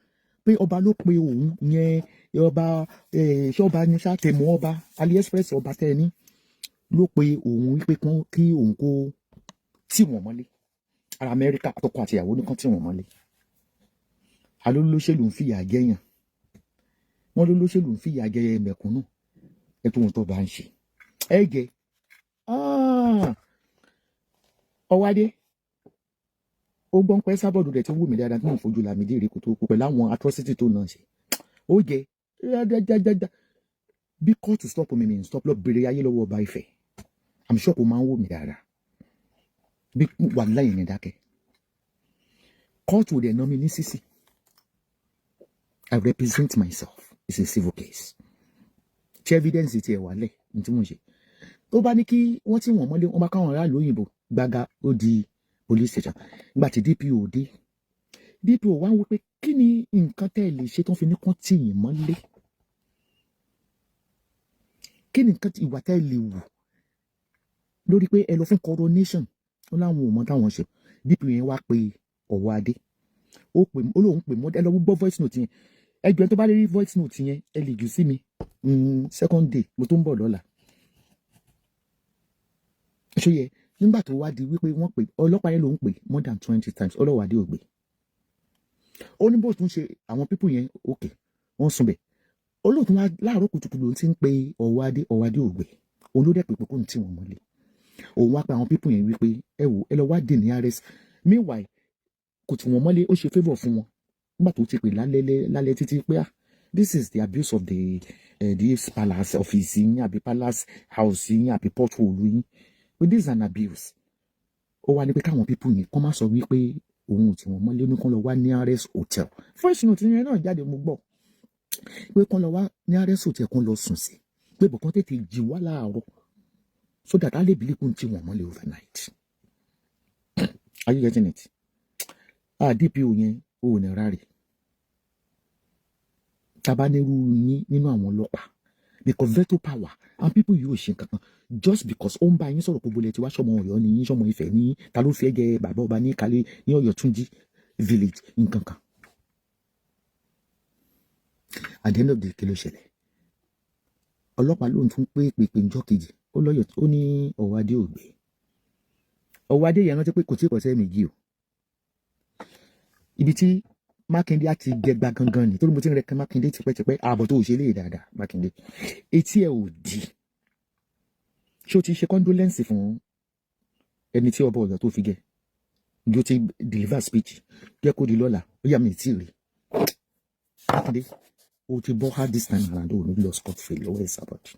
Speaker 4: pé ọba ló pe òun yẹn, ọba ṣé ọba ní sá tẹ̀mú ọba AliExpress, ọba tẹ́ ẹ ní ló pe òun wípé kí òun kó tì wọ́n mọ́lé. Ará Amẹ́ríkà, àtọkọ àtìyàwó nìkan tì wọ́n mọ́lé. Alólóṣèlú ń fìyà jẹyàn, wọ́n lólóṣèlú ń fìyà jẹ mẹ̀kúnnù. Ẹ tó ohun tó bá ń ṣe ẹ jẹ. Ọwádé ó gbọ́n pẹ́ sábọ̀dù rẹ̀ tí ń wù mí dáadáa, tí mò ń fojú Lámìdí rí kó tó kú pẹ̀lú àwọn atrocity tó náà ṣe. Ó jẹ dáadáa. Bí kóòtù stop mi, mi stop. Lọ bèrè ayé lọ́wọ́ ọba Ifẹ̀. I'm sure kó máa ń wò mí dáadáa. Bí wà láyìn ní dákẹ́, kóòtù ò dẹ̀ ná mi ní sísì. I represent myself. It's a civil case. Tí evidence tiẹ̀ wà lẹ̀ ní tí mò ń ṣe, tó bá ní kí wọ́n tí wọ́n mọ́lé, wọ́n bá káwọn aráàlú òyìnbó gbága, ó di police station. Nígbà tí DPO dé, DPO wá ń wí pé kí ni nǹkan tẹ́ ẹ lè ṣe tó ń fi ní kán tì yín mọ́lé? Kí ni nǹkan ìwà tẹ́ ẹ lè wù lórí pé ẹ lọ fún coronation? Ó láwọn ò mọ táwọn ṣe. DPO yẹn wá pé ọ̀wọ́ adé, ó pè, ó lóun pè mọ́. Ẹ lọ gbọ́ voice note yẹn. Ẹgbẹ́ tó bá lè rí voice note yẹn, ẹ lè jù sí mi. Second day mo tó ń bọ̀ lọ́la. Ṣó yẹ nígbà tó wá di wípé wọ́n pè ọlọ́pàá yẹn, ló ń pè more than 20 times, ọlọ́wàdí ò gbé. Ó ní bó tún ṣe àwọn people yẹn òkè wọ́n sùn bẹ̀. Olóòtú wa láàárọ̀ kùtùkùtù ló ti ń pe ọ̀wádé, ọ̀wádé ò gbé. Òun ló dẹ̀ pé kó ní tí wọ́n mọ́lé. Òun wá pe àwọn people yẹn wípé ẹ wò, ẹ lọ wá dè ní arrest. Meanwhile, kò tí wọ́n mọ́lé, ó ṣe favour fún wọn nígbà tó ti pè lálẹ́ lálẹ́ títí pé, ah, this is the abuse of the palace office yín àbí palace house yín àbí porthole yín, but this is an abuse. Ó wá ní pé káwọn people yẹn kọ́ má sọ wípé òun ò tí wọ́n mọ́lé, ní kán lọ wá nearest hotel. Voice note yẹn náà jáde, mo gbọ́ pé kán lọ wá nearest hotel, kán lọ sùn sí, pé bọ̀kan tètè jí wá láàárọ̀ so that a lè believe pé tí wọ́n mọ́lé overnight. Are you getting it? Ah, DPO yẹn ò ní rárẹ̀ tabanírú yín nínú àwọn ọlọ́pàá, because veto power and people yóò ṣe nǹkan kan just because ó ń bá yín sọ̀rọ̀ pé bolẹ̀ tí wá sọmọ Ọ̀yọ́ ni yín, sọmọ Ifẹ̀ ní, ta ló fẹ́ jẹ bàbá ọba ní Kálẹ̀ ní Ọ̀yọ́ Túnjí village, nǹkan kan. At the end of the day, kí ló ṣẹlẹ̀? Ọlọ́pàá ló ń tún pé pèpè ńjọ́ kejì, ó lọ́yọ̀, ó ní Ọ̀wádé ò gbé. Ọ̀wádé yẹn, rántí pé kò tí ì pọ̀sẹ́ méjì o. Ibi tí Mákindé á ti gẹgba gangan ni, torí mo ti ń rẹ kan Mákindé tipẹ́tipẹ́. Ààbọ̀ tó ò ṣe lè dáadáa, Mákindé, etí ẹ̀ ò di. Ṣé o ti ṣe condolence fún ẹni tí ọba Ọ̀yọ́ tó fi gẹ? Bí o ti deliver speech, jẹ́ kó di lọ́la. Ó yà mí tí ì rí Mákindé, o ti bọ́ hard this time around. O ní lọ scot free lọ́wọ́ ẹ̀ sábàdì.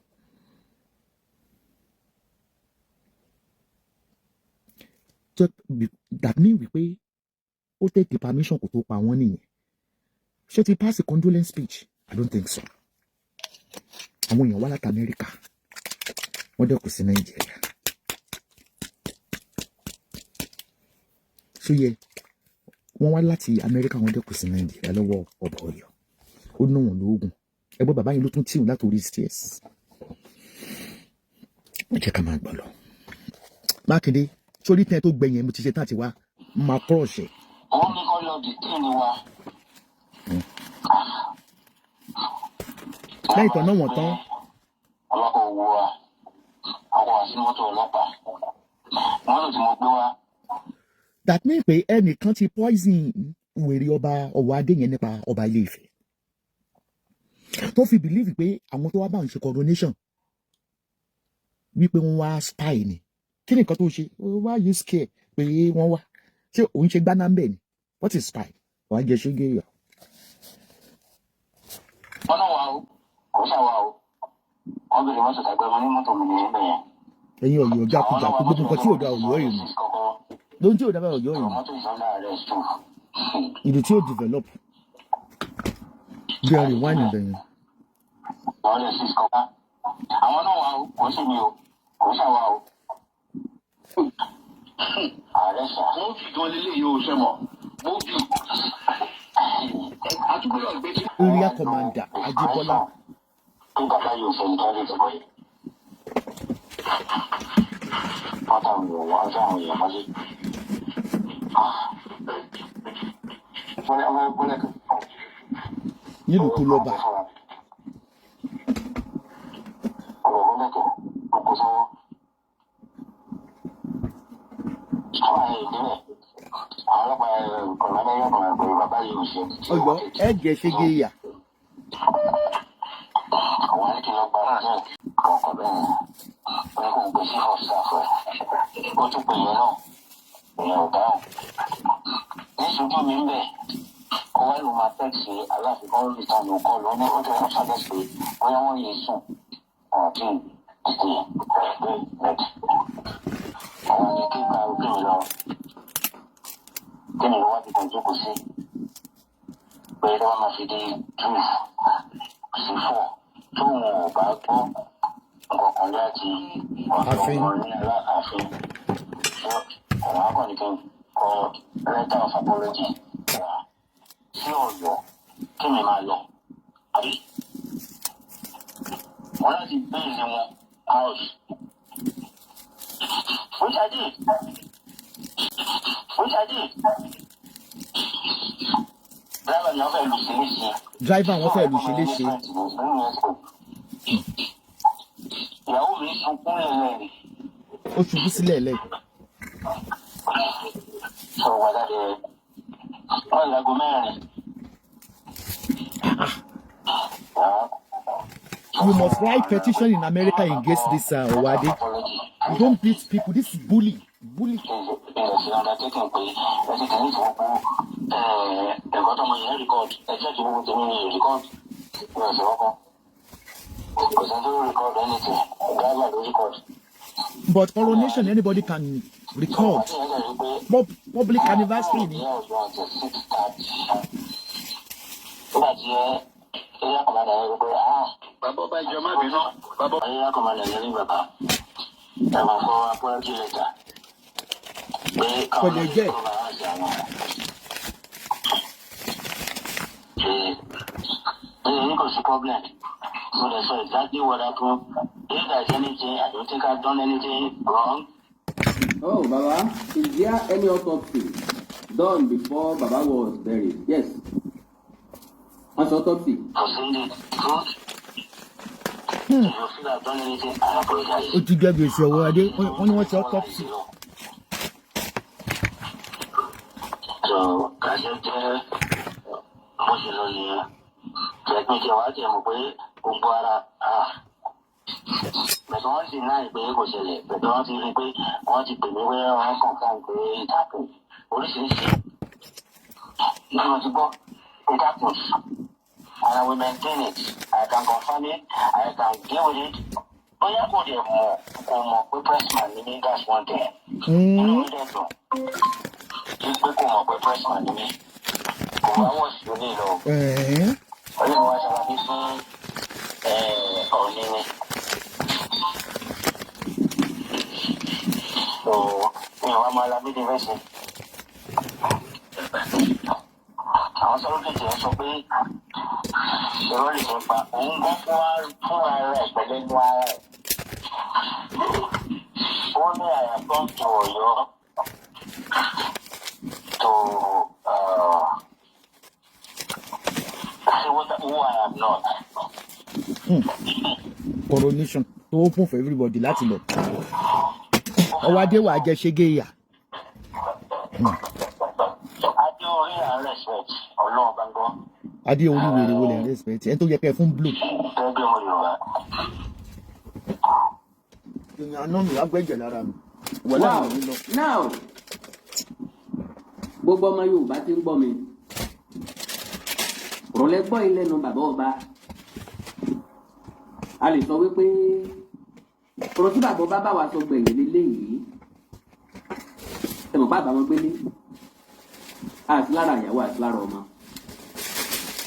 Speaker 4: That mean wípé ó take the permission kò tó pa wọ́n nìyẹn. Ṣé ti pass a condolence speech? I don't think so. Àwọn èèyàn wá láti Amẹ́ríkà, wọ́n dẹ̀ kù sí Nàìjíríà. Ṣó yẹ wọ́n wá láti Amẹ́ríkà, wọ́n dẹ̀ kù sí Nàìjíríà lọ́wọ́ ọba Ọ̀yọ́, ó ná wọn lóògùn. Ẹgbẹ́ bàbá yìí ló tún tíì láti orí stairs. Ẹ jẹ́ ká máa gbọ́ lọ. Mákindé, sórí tẹ́ tó gbẹ̀yìn, mo ti ṣe tán àti wá máa crush ẹ̀.
Speaker 6: Òun ní kọ́ lọ detain wa.
Speaker 4: Lẹ́yìn tán náà wọ̀n tán.
Speaker 6: Ọlọ́pàá owó wa, àwọn wà sínú mọ́tò ọlọ́pàá, mọ́tò tí mo gbé wá.
Speaker 4: That mean pé ẹnìkan ti poison wèrè ọba ọwọ́ adé yẹn nípa ọba Ilé Ifẹ̀, tó fi believe pé àwọn tó wá bá ń ṣe coronation wípé wọ́n wá spy ni. Kí ni nǹkan tó ṣe? Why you scared pé wọ́n wá ṣé òun ṣe gbaná ń bẹ̀ ni? What is spy? Wàá jẹ ṣúgẹ́ yọ.
Speaker 6: Wọ́n náà wà o, kò ṣàwà o, wọ́n bèrè mọ́tò tàgbẹ́ mo ní mọ́tò mi ní ibẹ̀ yẹn.
Speaker 4: Ẹ̀yin Ọ̀yọ́ jákujàku, gbogbo nǹkan tí ò da Ọ̀yọ́ yìí lóhun tí ò dábàá Ọ̀yọ́ yìí,
Speaker 6: mọ́tò ìsọ̀lá rẹ̀ tó.
Speaker 4: Ìlú tí ò develop bí ẹrù wáìnì bẹ̀yẹn.
Speaker 6: Wọ́n lè six kọ́kọ́. Àwọn náà wà o, kò sí mi o, kò ṣàwà o. Ààrẹ sà.
Speaker 7: Movie gan leléyìí o, ṣe mọ̀ movie àtúgbò gbé tí.
Speaker 4: Area Commander Ajibola.
Speaker 6: Pé bàbá yóò fẹ́ nǹkan lè ti bọ́ yìí. Wọ́n táwọn èèyàn wọ́n táwọn èèyàn mọ́lé. Bọ́lá bọ́lá kan.
Speaker 4: Nílùú tó lọ́ba.
Speaker 6: Ọ̀rọ̀ bọ́lá kan ó kó sọ́wọ́. Àwọn àyè ìdílé àwọn ọlọ́pàá kọ̀ọ̀nà lẹ́yìn ọ̀kan pé bàbá yìí ò ṣe.
Speaker 4: Ọgbọ ẹ jẹ ṣége ìyà.
Speaker 6: Àwọn alékè lọ gba ọjọ́ ọkọ̀ bẹ́ẹ̀ ni wọ́n kò ń gbé sí ọ̀sáfù ẹ̀, ó tún pè yẹn náà, èèyàn ò dáhùn. Níṣojú mi ń bẹ̀, ó wá ló máa tẹ̀sí aláàfin kan lórí ìtàn òkọ́ lọ ní ó tẹ̀sán ṣàlẹ̀ pé bóyá wọ́n yìí sùn àti tètè pé bẹ́ẹ̀ àwọn ní kí ká kí mi lọ kí mi lọ wá bí kan jókòó sí pé tí wọ́n máa fi di 2 sí 4 tóun ò bá gbọ́ nǹkan kan láti ọ̀dọ̀
Speaker 4: Ààfin.
Speaker 6: Wọn ní aláàfin tó òun á kàn ní kí n kọ letter of apology wá sí Ọ̀yọ́ kí mi máa lọ, àbí wọn láti béèrè wọn out, which I did, which I did. Driver ni wọ́n fẹ́ lù sí léṣe.
Speaker 4: Driver wọn fẹ́ lù ṣe léṣe.
Speaker 6: Ìyàwó mi sunkún lẹ́lẹ́rìí.
Speaker 4: Ó ṣubú sílẹ̀ lẹ̀.
Speaker 6: Sọ̀rọ̀ wà láti rẹ̀ wọ́n láago 4.
Speaker 4: You must write petition in America against this Owade. You don't beat people. This is bully. Bully.
Speaker 6: Ìrẹsì undertaking pé ẹ ti tẹ̀lé ìfowópamọ́ ẹ̀kọ́ tọmọ yẹn record, ẹ jẹ́ kí gbogbo tèmi ní record ìrẹsì kọ́kọ́. Kò sẹ́ni tó record anything, driver ló record.
Speaker 4: But coronation, anybody can record. Public anniversary ni.
Speaker 6: Ní ọjọ́ àti 6:30. Nígbà tí ẹ area commander yẹn rí pé ah
Speaker 7: Bàbá ọba, ìjọ má bínú bàbá.
Speaker 6: Area commander yẹn ní bàbá ẹ máa kọ apology letter pé káwọn
Speaker 4: Pẹ̀lẹ́ jẹ́.
Speaker 6: kọ́ bàbá àti àwọn ṣe pé ní kò sí problem. So they saw exactly what happened. If there is anything, I don't think I've done anything wrong.
Speaker 5: Oh, Baba, is there any autopsy done before Baba was buried? Yes. Wọ́n ṣe autopsy.
Speaker 6: For the truth, if you feel I've done anything, I apologize.
Speaker 4: Ó ti jẹ gbèsè ọwọ́ adé. Wọ́n ní wọ́n ṣe autopsy.
Speaker 6: So, kàṣẹ jẹ́ bó ṣe lọ nìyẹn. Jẹ́ pé kí wàá jẹ́ mọ̀ pé gbogbo ara ah. Bẹ̀tẹ̀ wọ́n sì náà pé kò ṣẹlẹ̀. Bẹ̀tẹ̀ wọ́n ti rí i pé wọ́n ti pè mí pé wọ́n kàn fún pé it happened. Oríṣiríṣi. Ní mo ti gbọ́, it happens. And I will maintain it. I can confirm it. I can deal with it. Bóyá kò dẹ̀ mọ̀, kò mọ̀ pé pressman ni mí, that's one thing. Inú mi dẹ̀ dùn wípé kò mọ̀ pé pressman ni mí. Kò wá wọ̀ sí oní lọ.
Speaker 4: Ẹ̀ẹ́n.
Speaker 6: Ọlọ́run wá ṣàlàyé fún Ọ̀ọ̀ni ni. So, mi ò wá máa la bídìí fẹ́ ṣe. Àwọn sọ́lọ́kìtì ẹ̀ sọ pé irọ́ lè fẹ́ pa òun gan fún ara ẹ̀ pẹ̀lú ẹnu ara ẹ̀. Ó ní I have gone to Ọ̀yọ́ to see who I am not.
Speaker 4: Coronation tó open for everybody láti lọ. Ọwọ́ adé wàá jẹ ṣége ìyà.
Speaker 6: Adé orí à ń respect Ọlọ́run bá ń gbọ́.
Speaker 4: Adé orí wèrè wo lè ń respect ẹni tó yẹ kẹ́ ẹ fún blow.
Speaker 6: Gẹ́gẹ́ bí ọmọ Yorùbá.
Speaker 4: Èèyàn àná mi wá gbẹ́jẹ̀ lára mi. Wọ́n
Speaker 5: Wow.
Speaker 4: láwọn mi lọ.
Speaker 5: Now, gbogbo ọmọ Yorùbá ti ń gbọ́ mi. Rọ̀lẹ́ gbọ́ ilé nu bàbá ọba. A lè sọ wípé ọ̀rọ̀ tí bàbá ọba bá wa sọ gbẹ̀yìn lélẹ́yìí. Ẹ mọ̀ bá àbáwọn gbélé. Àti lára ìyàwó àti lára ọmọ.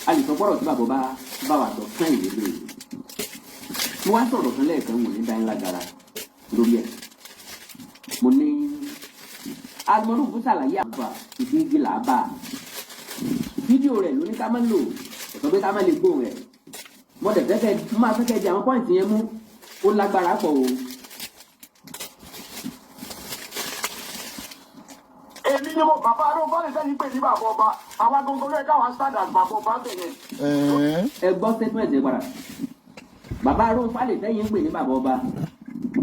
Speaker 5: A lè sọ pọ̀rọ̀ tí bàbá ọba bá wa sọ kẹ́yìn lélẹ́yìí. Mo wá sọ̀rọ̀ kan lẹ́ẹ̀kan, wò ní dáńlá gara lórí ẹ̀. Mo ní Almaroof ṣàlàyé àgbà ìdí igi là á bá a. Fídíò rẹ̀ ló ní ká má lò, kò sọ pé ká má lè gbóhùn rẹ̀. Mo dẹ̀ fẹ́ máa fẹ́ kẹ́ di àwọn point yẹn mú, ó lágbára pọ̀ o.
Speaker 9: Èmi ni mo bàbá arúgbó lè sẹ́yìn pé ní bàbá ọba àwa gbogbo lóye káwa stand as bàbá ọba ń bẹ̀rẹ̀.
Speaker 5: Ẹ gbọ́ statement yẹn padà. Bàbá arúgbó falẹ̀ sẹ́yìn ń pè ní bàbá ọba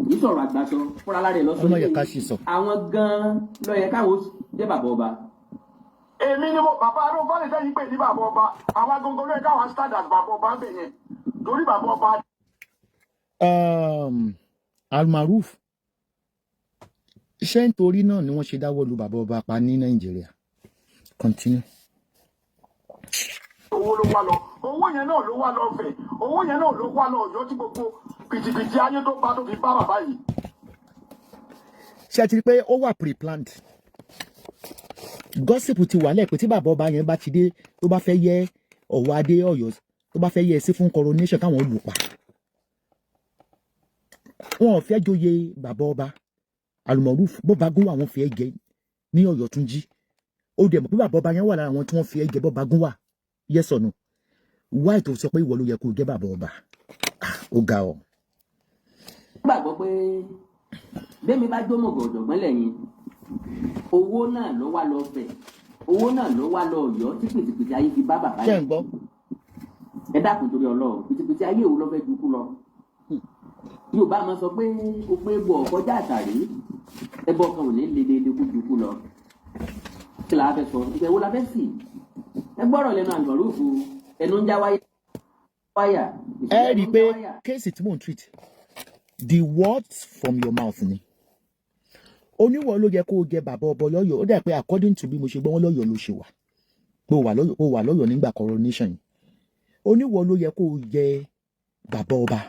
Speaker 5: yìí sọ̀rọ̀ àgbàsọ fúnra lára ẹ̀ lọ́sọ̀rọ̀.
Speaker 4: Ọlọ́yẹ ká sì sọ.
Speaker 5: Àwọn gan-an ló yẹ káwọn jẹ́ bàbá ọba.
Speaker 9: Èmi ni mo bàbá arúgbó lè sẹ́yìn pé ní bàbá ọba àwa gbogbo lóye káwa stand as bàbá ọba ń bẹ̀rẹ̀ torí bàbá ọba.
Speaker 4: Almaroof, ṣé nítorí náà ni wọ́n ṣe dáwọ́ lu bàbá ọba pa ní Nàìjíríà? Continue.
Speaker 9: Owó ló wá lọ, owó yẹn náà ló wá lọ fẹ̀, owó yẹn náà ló wá lọ Ọ̀yọ́ tí gbogbo pìtìpìtì ayé tó bá tó fi bá bàbá yìí.
Speaker 4: Ṣé ẹ ti rí pé ó wà pre-planned? Gossip ti wà lẹ́ẹ̀pẹ́ tí bàbá ọba yẹn bá ti dé, tó bá fẹ́ yẹ ọ̀wọ́ adé Ọ̀yọ́, tó bá fẹ́ yẹ sí fún coronation, káwọn lù pa. Wọn ò fẹ́ joyè bàbá ọba Almaroof. Bọ́bagún wà, wọ́n fi ẹ́ jẹ ní Ọ̀yọ́ tún jí. Ó dẹ̀ mọ̀ pé bàbá ọba yẹn wà lára àwọn tí wọ́n fi ẹ́ jẹ bọ́bagún wà. Yes or no? Why tó sọ pé ìwọ ló yẹ kó jẹ́ bàbá ọba? Ó ga ọ.
Speaker 5: Gbàgbọ́ pé bẹ́ẹ̀ mi bá jómọ̀gọ̀ ọ̀jọ̀gbọ́n lẹ́yìn, owó náà ló wá lọ fẹ̀, owó náà ló wá lọ Ọ̀yọ́ tí pìtìpìtì ayé fi bá bàbá
Speaker 4: Ṣé
Speaker 5: yìí.
Speaker 4: ń gbọ́?
Speaker 5: Ẹ dákun, torí Ọlọ́run, pìtìpìtì ayé òun ló fẹ́ ju kú lọ. Yorùbá máa sọ pé o pé bọ̀ kọjá àtàrí, ẹbọ kan ò ní lelele kó ju kú lọ. Kí la fẹ́ sọ? Ìgbà wo la fẹ́ sì ẹ gbọ́rọ̀ lẹ́nu Almaroof? Ẹnu ń já wáyà.
Speaker 4: Ẹ rí i pé case tí mò ń treat, the words from your mouth ni. Oníwọ̀ ló yẹ kó o jẹ bàbá ọbọ lọ́yọ̀. Ó dà pé according to bí mo ṣe gbọ́ wọn, lọ́yọ̀ ló ṣe wà, pé o wà lọ́yọ̀ nígbà coronation yìí. Oníwọ̀ ló yẹ kó o jẹ bàbá ọba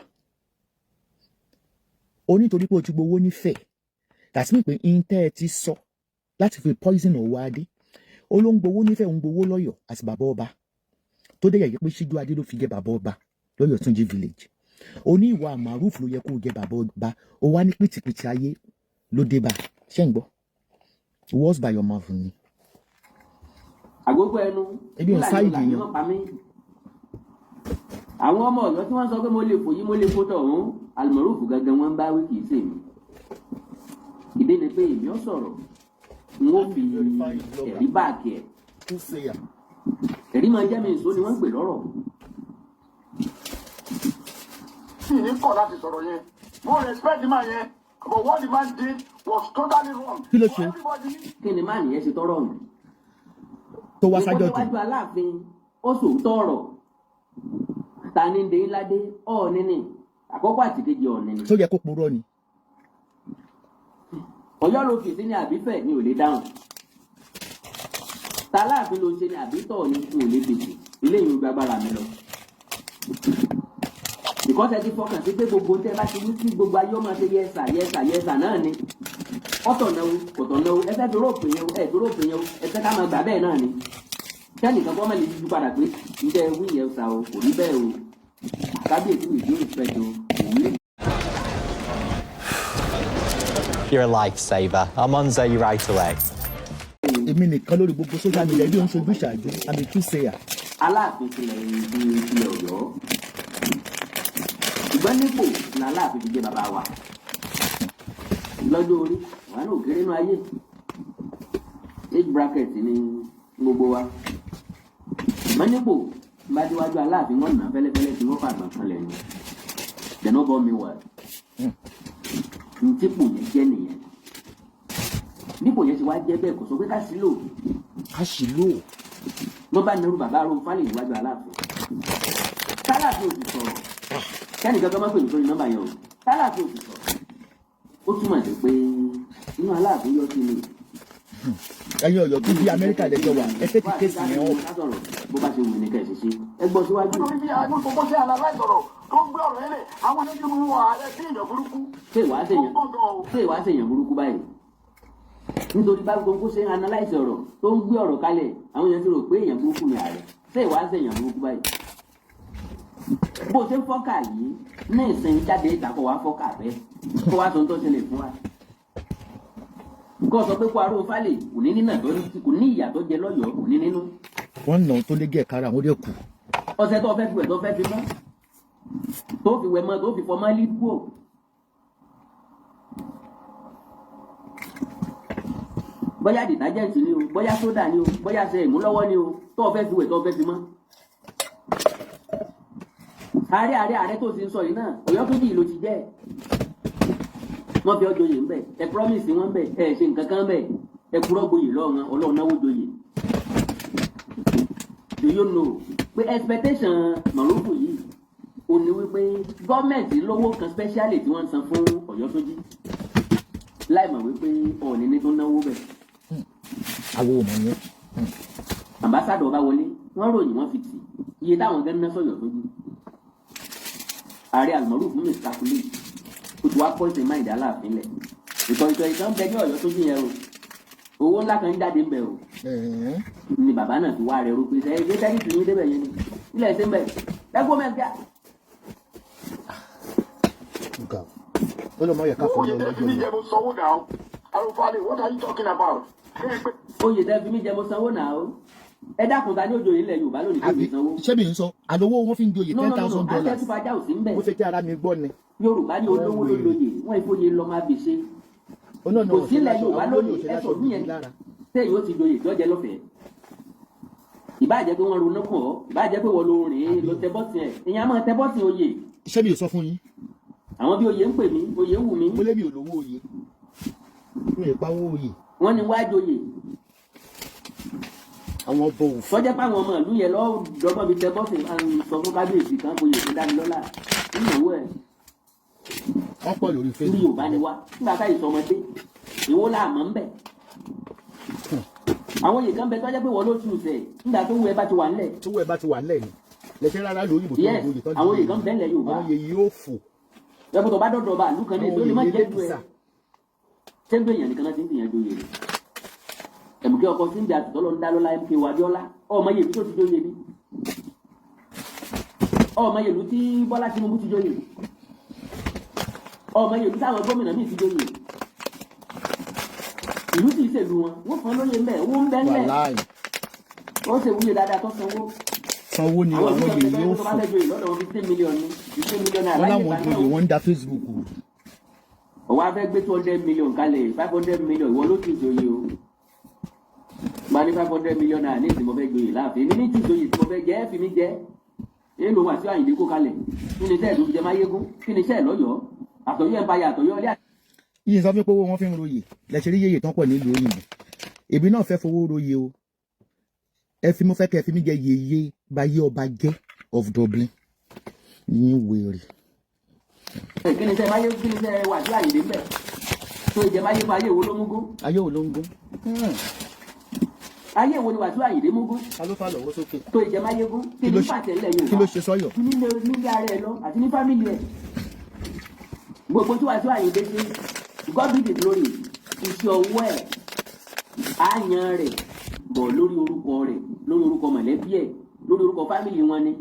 Speaker 4: o, nítorí pé o ti gbowó nífẹ̀ẹ́. That's mean pé intẹ́ ẹ ti sọ láti fi poison ọwọ́ adé. Ó ló ń gbowó nífẹ̀ẹ́, ń gbowó lọ́yọ̀ àti bàbá ọba tó dé yẹ pé Síjú Adé ló fi jẹ bàbá ọba lọ́yọ̀ Túnjí village. Ó ní ìwà Almaroof ló yẹ kó o jẹ bàbá ọba. Ó wá ní pìtìpìtì ayé ló dé bá. Ṣé ń gbọ́? Words by your mouth ni.
Speaker 5: Àgógó ẹnu.
Speaker 4: Ebi ò sáìdì
Speaker 5: Fúlàní
Speaker 4: yẹn.
Speaker 5: wọ́n pa mí. Àwọn ọmọ Ọ̀yọ́ tí wọ́n sọ pé mo lè fò yí, mo lè fò tọ̀hún, Almaroof gangan wọ́n ń bá wí, kì í ṣèmi. Ìdí ni pé èmi ò sọ̀rọ̀, n ó fi ẹ̀rí back ẹ̀. Ẹ̀rí máa jẹ́ mi ìṣó ni wọ́n ń pè lọ́rọ̀.
Speaker 9: Sì ní kọ̀ láti sọ̀rọ̀ yẹn. Mo respect the man yẹn, but what the man did was totally wrong.
Speaker 4: Kí ló ṣe?
Speaker 9: For everybody.
Speaker 5: Kí ni má nìyẹn ṣe tọrọ ọ̀hún?
Speaker 4: Tó wá sájọ́
Speaker 5: Ìwọ́n
Speaker 4: tó
Speaker 5: níwájú Aláàfin, ó sòótọ́ ọ̀rọ̀. Ta ni ń de ládé? Ọ̀ọ́ni ni àkọ́kọ́ àti kejì, Ọ̀ọ́ni ni.
Speaker 4: Tó yẹ kó purọ́ ni.
Speaker 5: Ọ̀yọ́ ló fi sí ní àbífẹ̀ ni ò lè dáhùn. Ta Aláàfin ló ń ṣe ní àbítọ̀ ni n ò lè fèsì. Eléyìí ń gbàgbára mi lọ. Ìkọ́sẹ̀ ti fọkàn sí pé gbogbo tẹ́ bá ti wí kí gbogbo ayé ọmọ ṣe yes sir, yes sir, yes sir náà ni. Ọ̀tọ̀ náwó kọ̀tọ̀ náwó, ẹ fẹ́ fi rope yẹn o, ẹ fi rope yẹn o, ẹ fẹ́ ká máa gbà bẹ́ẹ̀ náà ni. Kẹ́nìkan kọ́ máa lè yíjú padà pé ǹjẹ́ wí yẹn sà o, kò rí bẹ́ẹ̀ o. Kábíyèsí, with due respect o, kò wí.
Speaker 10: You're a lifesaver. I'm on Zoe right away.
Speaker 4: Èmi nìkan lórí gbogbo social media bí ó ń ṣojú ìṣàjò. I'm a true sayer.
Speaker 5: Aláàfin tilẹ̀ ibi ilẹ̀ Ọ̀yọ́, ṣùgbọ́n nípò ní Aláàfin fi jẹ́ bàbá wa. Lọ́jọ́ orí wà ní òkèrè inú ayé, age bracket ní gbogbo wa, ṣùgbọ́n nípò bá déwájú Aláàfin, wọn nà fẹ́lẹ́fẹ́lẹ́ tí wọ́n fàgbọ̀n kan lẹ́nu. They no born me well. Ntípò yẹn jẹ́ nìyẹn. Nípò yẹn ti wá jẹ́ bẹ́ẹ̀, kò sọ pé ká sí lò.
Speaker 4: Ká sì lò.
Speaker 5: Wọ́n bá nẹrú bàbá aró fálẹ̀ níwájú Aláàfin, tálàfin ò sì sọ̀rọ̀. Kẹ́ni kankan má pè mí sórí nọ́mbà yẹn o. Tálàfin ò sì sọ̀rọ̀, ó túmọ̀ sí pé inú Aláàfin yọ sí mi.
Speaker 4: Ẹ̀yin Ọ̀yọ́ tó bí Amẹ́ríkà lẹ́jọ́ wà, ẹ fẹ́ ti case yẹn up.
Speaker 5: Bó bá ṣe wù ní kẹ́ ẹ̀ ṣe ṣe, ẹ gbọ́ síwájú.
Speaker 9: Nítorí bí àwọn gbogbo ṣe analyze ọ̀rọ̀ tó gbé ọ̀rọ̀ yẹn lẹ̀, àwọn oníjú mú ààrẹ sí èèyàn burúkú.
Speaker 5: Ṣé ìwà ṣèyàn
Speaker 9: Ó gbọ́n gan o.
Speaker 5: Ṣé ìwà ṣèyàn burúkú báyìí? Nítorí bá gbogbo ṣe ń analyse ọ̀rọ̀ tó ń gbé ọ̀rọ̀ kalẹ̀, àwọn èèyàn ti rò pé èèyàn burúkú ni ààrẹ. Ṣé ìwà ṣèyàn burúkú báyìí? Bó ṣe ń fọ́kà yìí ní ìsìn, jáde ìta kó wá fọ́kà bẹ́ẹ̀, kó wá sọ tó ṣẹlẹ̀ fún wa. Kó o sọ pé kó aró falè kò ní nínà tó kò ní ìyà tó jẹ lọ́yọ̀ọ́, kò ní nínú.
Speaker 4: Wọ́n nà tó lé gẹ̀ kára àwọn dẹ̀ kù.
Speaker 5: Ọṣẹ tó fẹ́ fi wẹ̀, tó fẹ́ fi mọ́, tó fi wẹ̀ mọ́, tó fi fọmọ́ lí kúò. Bóyá detergent ni o, bóyá sódà ni o, bóyá ṣe ìmúlọ́wọ́ ni o, tó fẹ́ fi wẹ̀, tó fẹ́ fi mọ́. Ààrẹ, ààrẹ, ààrẹ tó ti ń sọ yìí náà, Ọ̀yọ́ tó jì ló ti jẹ́. Wọ́n fi ọjọ́ yìí ń bẹ̀, ẹ promise wọn bẹ̀, ẹ ṣe nǹkan kan bẹ̀, ẹ kúrọ́ gboyè lọ́wọ́ wọn, Ọlọ́run náwó joyè. Do you know pé expectation Mọ̀rúfù yìí ò ní wípé gọ́ọ̀mẹ̀ntì lówó kan specially tí wọ́n ń san fún Ọ̀yọ́ tó jí, láì mọ̀ wípé Ọ̀ọ̀ni ní tó náwó bẹ̀?
Speaker 4: Àwọn ò mọ̀ yẹn.
Speaker 5: Ambassador bá wọlé, wọ́n ròyìn, wọ́n fi tì iye táwọn gẹ́gẹ́ ná sọ̀yọ̀ tó jí. Ààrẹ Almaroof miscalculate, ó ti wá poison mind Aláàfin lẹ̀. Ìtọ̀ ìtọ̀ ìtàn bẹ ní Ọ̀yọ́ tó jí yẹn o, owó ńlá kan jáde ń bẹ o. Ni bàbá náà fi wá rẹ̀ rò pé sẹ́yìn gbé sẹ́yìn tì yín débẹ̀ yẹn ni ilẹ̀ ṣe ń bẹ̀ ẹgbọ́n mẹ́ta.
Speaker 4: Nǹkan ó lọ mọ yẹ ká fọ
Speaker 9: Oyè
Speaker 4: ọ
Speaker 9: tẹ́ fi
Speaker 4: lọ́jọ́
Speaker 9: mí
Speaker 4: yẹn.
Speaker 9: jẹ, mo sanwó náà. Arúfáàlì, what are you talking about? Kí ni pé
Speaker 5: Oyè tẹ́ fi mí jẹ, mo sanwó náà o. Ẹ dákun, ta ní òjò ilẹ̀ Yorùbá lónìí tó
Speaker 4: Àbí
Speaker 5: fi sanwó?
Speaker 4: Ṣé mi ń sọ àlówó wọn fi ń joyè?
Speaker 5: No.
Speaker 4: ten
Speaker 5: No, no, no.
Speaker 4: thousand dollars.
Speaker 5: Àtẹ̀tùfàjà ò sí ń bẹ̀.
Speaker 4: Mo fẹ́ kí ara mi gbọ́ ni.
Speaker 5: Yorùbá ní olówó ló lóye, wọ́n ìfòye lọ́ máa bèṣe.
Speaker 4: Ó náà
Speaker 5: Kò sílẹ̀ Yorùbá lónìí, ẹ sọ
Speaker 4: sọ
Speaker 5: yẹn tẹ́yìn ó ti joyè tí ó jẹ lọ́fẹ̀ẹ́. Ìbáà jẹ́ pé wọ́n ronú kàn ọ́, ìbáà jẹ́ pé wọ́n ló rìn ló tẹ bọ́sìn ẹ̀, ìyẹn á máa tẹ bọ́sìn oyè.
Speaker 4: Ṣé mi ò sọ fún yín?
Speaker 5: Àwọn bí oyè ń pè mí, oyè ń wù mí.
Speaker 4: Mo lé mi ò lówó oyè, mi ò pawó oyè.
Speaker 5: Wọ́n ní wá joyè.
Speaker 4: Àwọn ọbọ òfin.
Speaker 5: Sọjẹ́ pé àwọn ọmọ ìlú yẹn lọ́ọ́ dọ́gbọ́n fi tẹ bọ́sìn, sọ fún kábíyèsí kan oyè tó dá mi lọ́lá nínú owó ẹ̀.
Speaker 4: Wọ́n pọ̀ lórí
Speaker 5: Ní
Speaker 4: Facebook.
Speaker 5: Yorùbá ni wá nígbà táyì sọmọdé, ìwọ là mọ̀ ń bẹ̀. Àwọn oyè kan bẹ tọ́jẹ́ pé wọ́n ló tù sẹ̀ nígbà tó wù ẹ bá ti wà ńlẹ̀.
Speaker 4: Tó wẹ̀ bá ti wà nílẹ̀ ni lẹ́sẹ̀ rárá lóyìnbó tó
Speaker 5: Yes.
Speaker 4: ń joyè tán.
Speaker 5: Àwọn oyè kan bẹ ńlẹ̀ Yorùbá.
Speaker 4: Àwọn oyè yóò fò.
Speaker 5: Ẹ̀bùn tó bá dọ̀dọ̀ ọba àlù kan ní
Speaker 4: Àwọn
Speaker 5: èso lè má
Speaker 4: oyè
Speaker 5: jẹ́ ju ẹ
Speaker 4: lẹ́kìsà.
Speaker 5: Sẹ́ńdọ̀ èèyàn nìkan náà ti ń gbìyànjú oyè rẹ̀. Ẹ̀bùkẹ́ ọkọ sí ń bẹ àtúntọ́ lọ ń dá lọ́lá MK Abíọ́lá, ọmọ yèlú tó ti jóye ni, ọmọ yèlú tí Bọ́lá Tinubu ti jóye, ọmọ yèlú táwọn gómìnà míì ti jóye, ìlú tí ìṣèlú wọn, wọ́n fọ́n lóye ń bẹ, owó ń bẹ ńlẹ̀.
Speaker 4: Wàláì.
Speaker 5: Ó ṣe wúye dáadáa tó sanwó.
Speaker 4: Sanwó ni.
Speaker 5: Àwọn
Speaker 4: Àwọn
Speaker 5: ìlú
Speaker 4: oyè
Speaker 5: kan
Speaker 4: yóò
Speaker 5: tó bá
Speaker 4: fò.
Speaker 5: fẹ́ joyè lọ́dọ̀ wọn, 15 million ní, 15 million naira
Speaker 4: Wọ́n
Speaker 5: láyé
Speaker 4: láwọn
Speaker 5: ìgbà
Speaker 4: joyè
Speaker 5: náà.
Speaker 4: wọ́n ń da Facebook rú.
Speaker 5: Ọwọ́ afẹ́ gbé 200 million kalẹ̀, 500 million, ìwọ ló ti joyè o. Gba ní 500 million naira ní ìsìn, mo fẹ́ joyè láàfin, èmi ní ti joyè tí mo fẹ́ jẹ́, ẹ fi mí jẹ́. Èèlò wà sí Àyìndé kó kalẹ̀, kí ni iṣẹ́ ìlú fi jẹ Máyégún? Kí ni iṣẹ́ ẹ̀ lọ́yọ̀ọ́, àtọ̀yọ́ empire, àtọ̀yọ́ ilé?
Speaker 4: Yìí sọ fún pé owó wọn fi ń royè lẹ́sẹ̀ rí yéyè tán pọ̀ nílùú òyìnbó. Èmi náà fẹ́ fowó royè o. Ẹ fi mo fẹ́ kẹ́ ẹ fi mí jẹ yèyé bayé ọba jẹ́ of Dublin yín wèrè.
Speaker 5: Kí ni iṣẹ́ Máyégún? Kí ni iṣẹ́ wà sí Àyìndé ńbẹ̀ tó ìjẹ Máyégún? Ayé wo ló mú gún?
Speaker 4: Ayé wo ló ń gún?
Speaker 5: Ayé wo ni Wàsíù Àyìndé mú gún?
Speaker 4: Ta ló fà lọ́wọ́ sókè?
Speaker 5: Tó ìjẹ Máyégún, kí
Speaker 4: Kí
Speaker 5: ni
Speaker 4: ló ṣe-
Speaker 5: pàtẹ ńlẹ̀ Yorùbá?
Speaker 4: Kí ló ṣe sọ́yọ̀?
Speaker 5: Nílé nílé ara ẹ lọ àti ní family ẹ, gbogbo tí Wàsíù Àyìndé ṣe, God be the glory, iṣẹ́ ọwọ́ ẹ̀ àyàn rẹ̀ bọ̀ lórí orúkọ rẹ̀, lórí orúkọ mọ̀lẹ́bí ẹ̀, lórí orúkọ family wọn ni.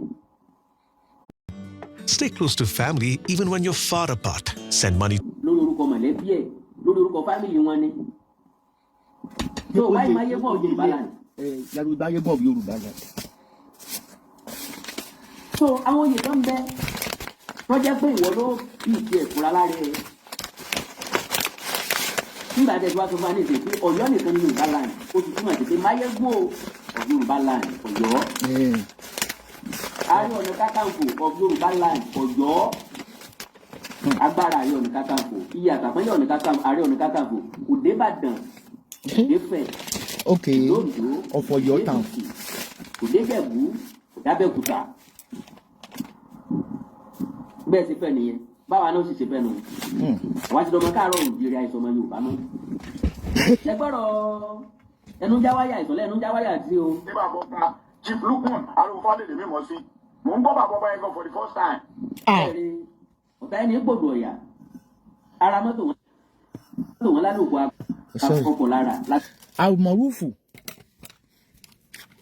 Speaker 11: Stay close to family even when you're far apart. Send money
Speaker 5: Lórí orúkọ mọ̀lẹ́bí ẹ̀, lórí orúkọ family wọn ni. Tó wáyé Máyégún of Yorùbá land.
Speaker 4: Yorùbá, Máyégún of Yorùbá land.
Speaker 5: So àwọn oyè kan bẹ tó jẹ́ pé ìwọ ló bí ìtì ẹ̀ fúnra lára ẹ̀. Nígbà tẹ̀ tí wàá sọ fún wa ní ìsìn pé Ọ̀yọ́ nìkan ní Yorùbá land, ó ti túmọ̀ sí pé Máyégún of Yorùbá land, Ọ̀yọ́. Ààrẹ Ọ̀nà Kakanfò of Yorùbá land, Ọ̀yọ́. Agbára Ààrẹ Ọ̀nà Kakanfò, iye àtàpọ́nlé Ọ̀nà Kakanfò, Ààrẹ Ọ̀nà Kakanfò kò dé Ìbàdàn, kò dé Ifẹ̀, kò dé Oǹdó,
Speaker 4: of Ọ̀yọ́
Speaker 5: kò dé
Speaker 4: town.
Speaker 5: Èkìtì, kò dé Ìjẹ̀bú, kò dábẹ́òkúta. Bẹ́ẹ̀ ti fẹ́ nìyẹn, báwa náà sì ṣe fẹ́ nù. Àwa ti dọmọ káàárọ̀ òjìrì, àìsàn ọmọ Yorùbá mọ́. Ẹ gbọ́dọ̀ ẹnu já wáyà, ìsọ̀lẹ̀ ẹnu já wáyà sí o.
Speaker 9: Ní bàbá ọba Chief Lukman Arúfáàlì lèmi mọ̀ sí, mò ń gbọ́ bàbá ọba yẹn gan for the first time.
Speaker 5: Ẹ̀rí ọ̀tá ẹni gbòdò ọ̀yà ara mọ́tò wọn, mọ́tò wọn lálòkù
Speaker 4: Sorry.
Speaker 5: akọkọ̀ lára.
Speaker 4: Almọrúfù,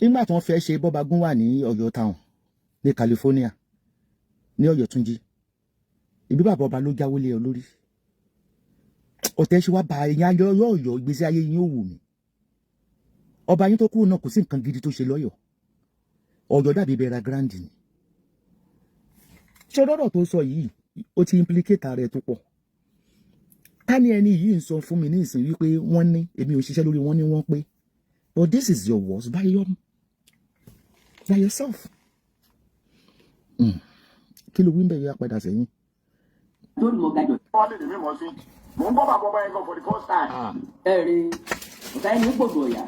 Speaker 4: nígbà tí wọ́n fẹ́ ṣe bọ́bagún wà ní Ọ̀yọ́ town ní California ní Ọ̀yọ́ Túnjí, ibi bàbá ọba ló jáwé lé ọ lórí. Ọ̀tẹ̀ ṣe wá ba ẹ̀yin ayọ̀ ọ̀yọ́, ìgbésí ayé yín ó wù mí. Ọba yín tó kúrò náà, kò sí nǹkan gidi tó ṣe lọ́yọ̀ọ́. Ọ̀yọ́ dàbí bẹ̀rẹ̀ grand ni. Ṣé ọ̀rọ̀ tó sọ yìí, ó ti implicate ara ẹ̀ tó pọ̀? Ká ní ẹni yìí ń sọ fún mi ní ìsìn wípé wọ́n ní èmi ò ṣiṣẹ́ lórí wọ́n ní wọ́n pé, but this is your words by yourself. Kí ló wí ń bẹ̀ yóò padà sẹ́yìn.
Speaker 5: Torí mo gajọ.
Speaker 9: Wọ́n lè ní mímọ́ sí, mò ń gbọ́ bàbá ọba yẹn gan for the first time.
Speaker 5: Ẹ rí ọ̀tá ẹni gbòdò ọ̀yà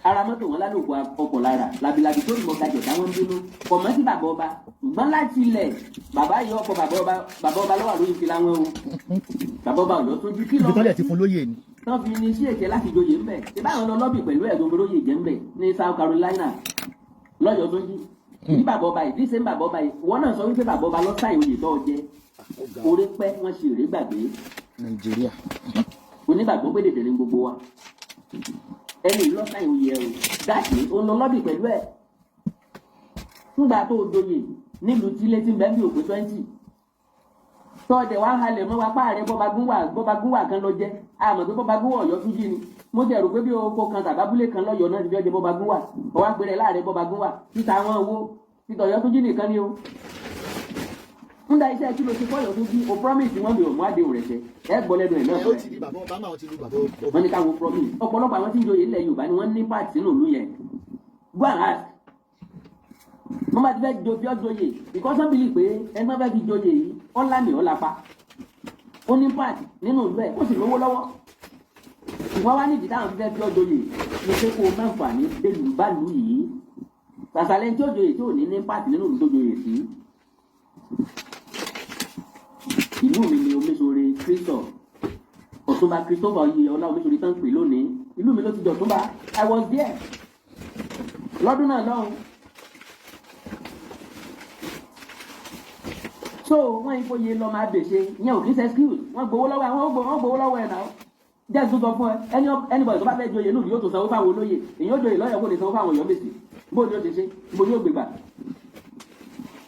Speaker 5: ara mọ́tò wọn lálòkù ọkọ̀ lára labilabi tó ní mo gajọ táwọn ń bínú kọ̀ mọ́ sí bàbá ọba. Ṣùgbọ́n láti ilẹ̀, bàbá yìí, ọkọ̀ bàbá ọba, bàbá ọba lọ́wọ́ lórí ìfìlà wọn o. Bàbá ọba Ọ̀yọ́ tó jí kí
Speaker 4: Ibi
Speaker 5: lọ́ọ́
Speaker 4: tọ́lẹ̀ ti fún lóye ni.
Speaker 5: Tán fi ní sí èké láti joyè ńbẹ, ṣé báwọn lọ lọ́bì pẹ̀lú ẹ̀gbọ́n olóyè jẹ́ ńbẹ ní South Carolina lọ́yọ̀ọ́ tó jí ní bàbá ọba yìí, díṣe bàbá ọba yìí. Wọ́n náà sọ wípé bàbá ọba lọ́sàá oyè tó jẹ orí pẹ́ wọ́n sì rí gbàgbé.
Speaker 4: Nàìjíríà.
Speaker 5: Onígbàgbọ́ pé dèdè ní gbogbo wa. Ẹni lọ́sàá oyè ẹ̀ o dáàtì ó lọ lọ́bì pẹ̀lú ẹ̀ ńgbà tó joyè nílùú tí létí ń bẹ́ bí òpé 20 tọ́ọ̀dẹ̀ wá halẹ̀ mọ́ wa páàrẹ̀ bọ́bagúnwà. Bọ́bagúnwà kan lọ jẹ́ àmọ́ pé bọ́bagúnwà Ọ̀yọ́ tún jí ni. Mo jẹ́ rò pé bí oko kan tàbábúlé kan lọ́yọ̀ọ́ náà ti fi ọjọ́ bọ́bagúnwà. Ọwá péré láàrẹ̀ bọ́bagúnwà títa àwọn owó títọ̀ Ọ̀yọ́ tún jí nìkan ni o ń da iṣẹ́. Kí ló ti fọ́yọ̀ tó jí o? Promise wọn, mi ò mú àdéhùn rẹ̀ ṣẹ. Ẹ gbọ́ lẹ́nu ẹ̀ náà
Speaker 4: Ẹ ó ti di bàbá ọba máa ti lu bàbá ọba.
Speaker 5: Wọ́n ní káwọn promise. Ọ̀pọ̀lọpọ̀ àwọn tí ń joyè ilẹ̀ Yorùbá ni wọ́n ní part nínú ìlú yẹn. Go and ask. Wọ́n bá ti fẹ́ jo fi ọ́ joyè because wọ́n believe pé ẹni wọ́n fẹ́ fi joyè yìí, ọ́ lámì, ọ́ lápá, ó ní part nínú ìlú ẹ̀, ó sì lówó lọ́wọ́. Ṣùgbọ́n wá nídìí táwọn fi fẹ́ fi ọ́ joyè ni pé kó o má fà ní délùú bálùú yìí. Sàṣàlẹ̀ tí ó joyè tí ò ní ní part nínú ìlú tó joyè sí. Ìlú mi ni Omiṣore Christophe, Ọ̀túnba Christopher Oyèọlá Omiṣore tán pè lónìí. Ìlú mi ló ti dọ̀túnba. I was there lọ́dún náà lọ́hùn. So wọ́n yìí fòye lọ máa bèṣe ìyẹn ò kì í ṣe excuse. Wọ́n gbowó lọ́wọ́ àwọn, wọ́n gbowó lọ́wọ́ ẹ̀ náà. Jẹ́ tó sọ fún ẹ, ẹni anybody tó bá fẹ́ joyè lùdí yóò tó sanwó fáwọn olóyè. Èyí ó joyè lọ́yọ̀, kó lè sanwó fáwọn èèyàn gbèsè. Bó ni ó ṣe ṣe, bó ni ó gbégbà?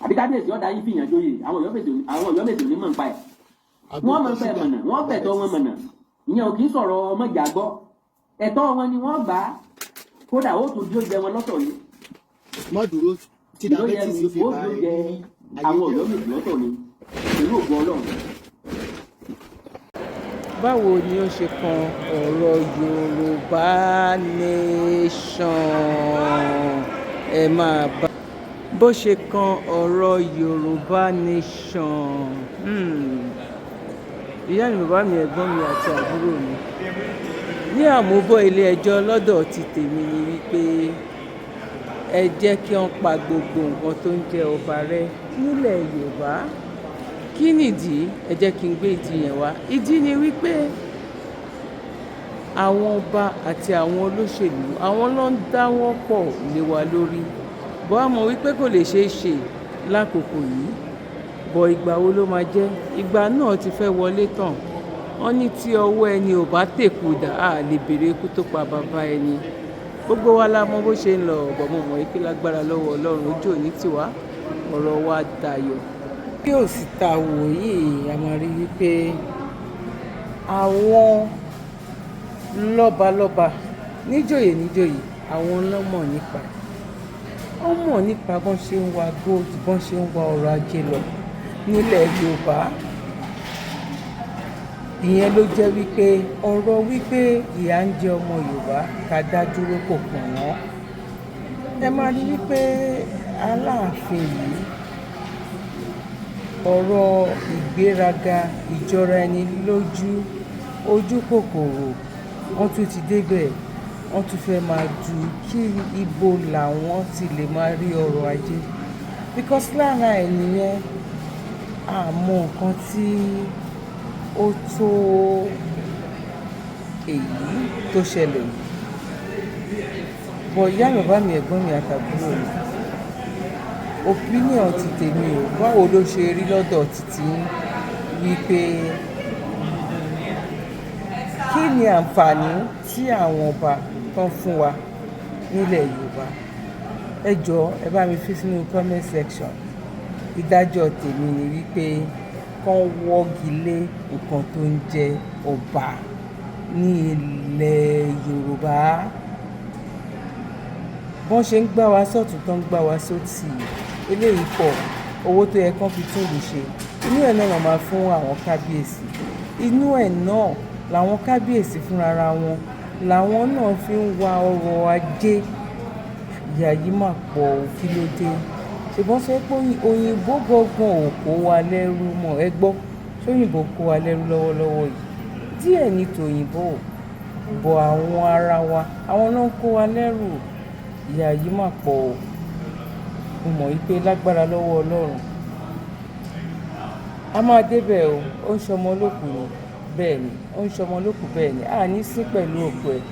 Speaker 5: Àbí kábíyèsí ọ̀dà yìí fìyàn joyè àwọn èèyàn gbèsè, àwọn èèyàn gbèsè onímọ̀ nípa ẹ̀, wọ́n mọ̀ nípa ẹ̀ mọ̀nà, wọ́n gbẹ̀tọ́ wọn mọ̀nà. Ìyẹn ò kì í sọ̀rọ̀ ọmọjà gbọ́. Ẹ̀tọ́ wọn ni wọ́n gbà á. Kódà ó tún dúró jẹ wọn lọ́tọ̀ ni.
Speaker 4: Má dúró tí
Speaker 5: ìlú yẹn
Speaker 4: diabetes
Speaker 5: ni
Speaker 4: yóò fi
Speaker 5: ó
Speaker 4: bá
Speaker 5: dúró
Speaker 4: ẹ
Speaker 5: jẹ
Speaker 4: ní
Speaker 5: àwọn
Speaker 4: ayé
Speaker 5: ọ̀dọ́
Speaker 4: jẹ́.
Speaker 5: méjì lọ́tọ̀ ni pẹ̀lú ògùn Ọlọ́run.
Speaker 3: Báwo ni ó ṣe kan ọ̀rọ̀ Yorùbá Nation? Ẹ máa bá bó ṣe kan ọ̀rọ̀ Yorùbá Nation. Ìyá mi, bàbá mi, ẹ̀gbọ́n mi àti àbúrò mi, ní àmúbọ̀ ilé ẹjọ́ lọ́dọ̀ ti tèmi ni wípé ẹ jẹ́ kí wọ́n pa gbogbo nǹkan tó ń jẹ́ ọba rẹ́ nílẹ̀ Yorùbá. Kí nìdí? Ẹ jẹ́ kí n gbé ìdí yẹn wá. Ìdí ni wípé àwọn ọba àti àwọn olóṣèlú, àwọn ló ń dáwọ́ pọ̀ lé wa lórí bọ́. A mọ̀ wípé kò lè ṣeé ṣe lákòókò yìí bọ̀. Ìgbà wo ló máa jẹ́? Ìgbà náà ti fẹ́ wọlé tán. Wọ́n ní tí ọwọ́ ẹni ò bá tèkù dà, á lè béèrè ikú tó pa bàbá ẹni. Gbogbo wa la mọ bó ṣe ń lọ ọ̀bọ̀. Mo mọ̀ wípé lágbára lọ́wọ́ Ọlọ́run, ojú òní tiwa, ọ̀rọ̀ wa dayọ̀. Bí ò sì ta wò yìí, a máa rí wípé àwọn lọ́balọ́ba, níjòyè níjòyè, àwọn ló mọ̀ nípa ẹ̀. Wọ́n mọ̀ nípa bọ́n ṣe ń wa gold, bọ́n ṣe ń wa ọrọ̀ ajé lọ nílẹ̀ Yorùbá. Ìyẹn ló jẹ́ wípé ọ̀rọ̀ wípé ìyà ń jẹ ọmọ Yorùbá, ká dá dúró, kò kàn wọ́n. Ẹ máa rí wípé Aláàfin yìí, ọ̀rọ̀ ìgbéraga, ìjọra ẹni lójú, ojú kòkòrò, wọ́n tún ti débẹ̀. Wọ́n tún fẹ́ máa du kí ibo làwọn ti lè máa rí ọrọ̀ ajé, because lára ẹ̀ nìyẹn. Àmọ́ nǹkan tí ó tó èyí tó ṣẹlẹ̀ yìí bọ̀. Ìyá mi, bàbá mi, ẹ̀gbọ́n mi àtàbúrò mi, opinion ti tèmi o, báwo ló ṣe rí lọ́dọ̀ títí wípé kí ni àǹfààní tí àwọn ọba tán fún wa nílẹ̀ Yorùbá? Ẹ jọ̀ọ́, ẹ bá mi fi sínú comment section. Ìdájọ́ tèmi ni wípé kán. Kán wọ́gi lé nǹkan tó ń jẹ́ ọba ní ilẹ̀ Yorùbá. Bọ́n ṣe ń gbá wa sọ́tùn tó ń gbá wa sósì, eléyìí pọ̀. Owó tó yẹ kán fi tún ìlú ṣe, inú ẹ̀ náà la máa fún àwọn kábíyèsí. Inú ẹ̀ náà làwọn kábíyèsí fúnra wọn làwọn náà fi ń wa ọrọ̀ ajé. Ìyà yìí mà pọ̀ o, kí ló dé? Ṣùgbọ́n sọ pé òyìnbó gangan ò kó wa lẹ́rú mọ́. Ẹ gbọ́, ṣóyìnbó kó wa lẹ́rú lọ́wọ́lọ́wọ́ yìí? Díẹ̀ ní tòyìnbó bọ̀, àwọn ara wa, àwọn náà ń kó wa lẹ́rù. Ìyà yìí mà pọ̀ o. Mo mọ̀ wípé lágbára lọ́wọ́ Ọlọ́run, a máa débẹ̀ o. Ó ń ṣọmọ olókùú ni, bẹ́ẹ̀ ni ó ń ṣọmọ olókùú, bẹ́ẹ̀ ni a ní sí pẹ̀lú òkú ẹ̀.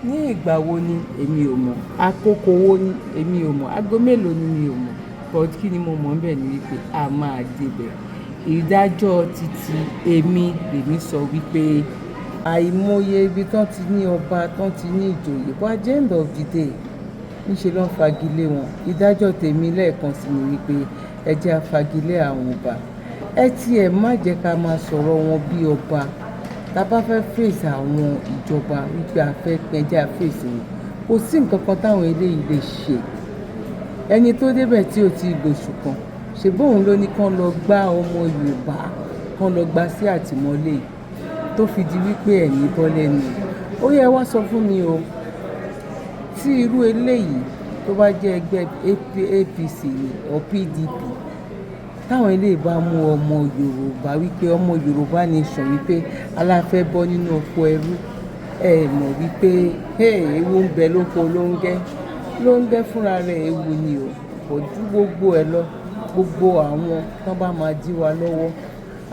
Speaker 3: Ní ìgbà wo ni èmi ò mọ̀, àkókò wo ni èmi ò mọ̀, aago mélòó ni mi ò mọ̀, but kí ni mo mọ̀ ń bẹ̀ ni wípé a máa débẹ̀. Ìdájọ́ títí èmi lèmi sọ wípé àìmọye ibi tán ti ní ọba, tán ti ní ìjòyè, but at the end of the day, níṣe ló ń fagilé wọn. Ìdájọ́ tèmi lẹ́ẹ̀kan sí ni wípé ẹ jẹ́ a fagilé àwọn ọba. Ẹ tiẹ̀ má jẹ́ ká máa sọ̀rọ̀ wọn bí ọba. Tá a bá fẹ́ fèsì àwọn ìjọba wípé a fẹ́ pín, ẹ jẹ́ a fèsì wọn. Kò sí nǹkan kan táwọn eléyìí lè ṣe. Ẹni tó débẹ̀ tí ò tí ì gbòṣù kan, ṣe bóun ló ní kán lọ gbá ọmọ Yorùbá, kán lọ gbá sí àtìmọ́lé, tó fi di wípé ẹ̀mí bọ́ lẹ́nu. Ó yẹ wá sọ fún mi o, tí irú eléyìí tó bá jẹ́ ẹgbẹ́ APC ni or PDP, táwọn eléyìí bá mú ọmọ Yorùbá wípé ọmọ Yorùbá nation, wípé aláfẹ́ bọ́ nínú oko ẹrú, ẹ mọ̀ wípé ewu ń bẹ lóko lóńgẹ́. Lóńgẹ́ fúnra rẹ̀ ewu ni o. Kò ju gbogbo ẹ lọ, gbogbo àwọn tán bá máa dí wa lọ́wọ́,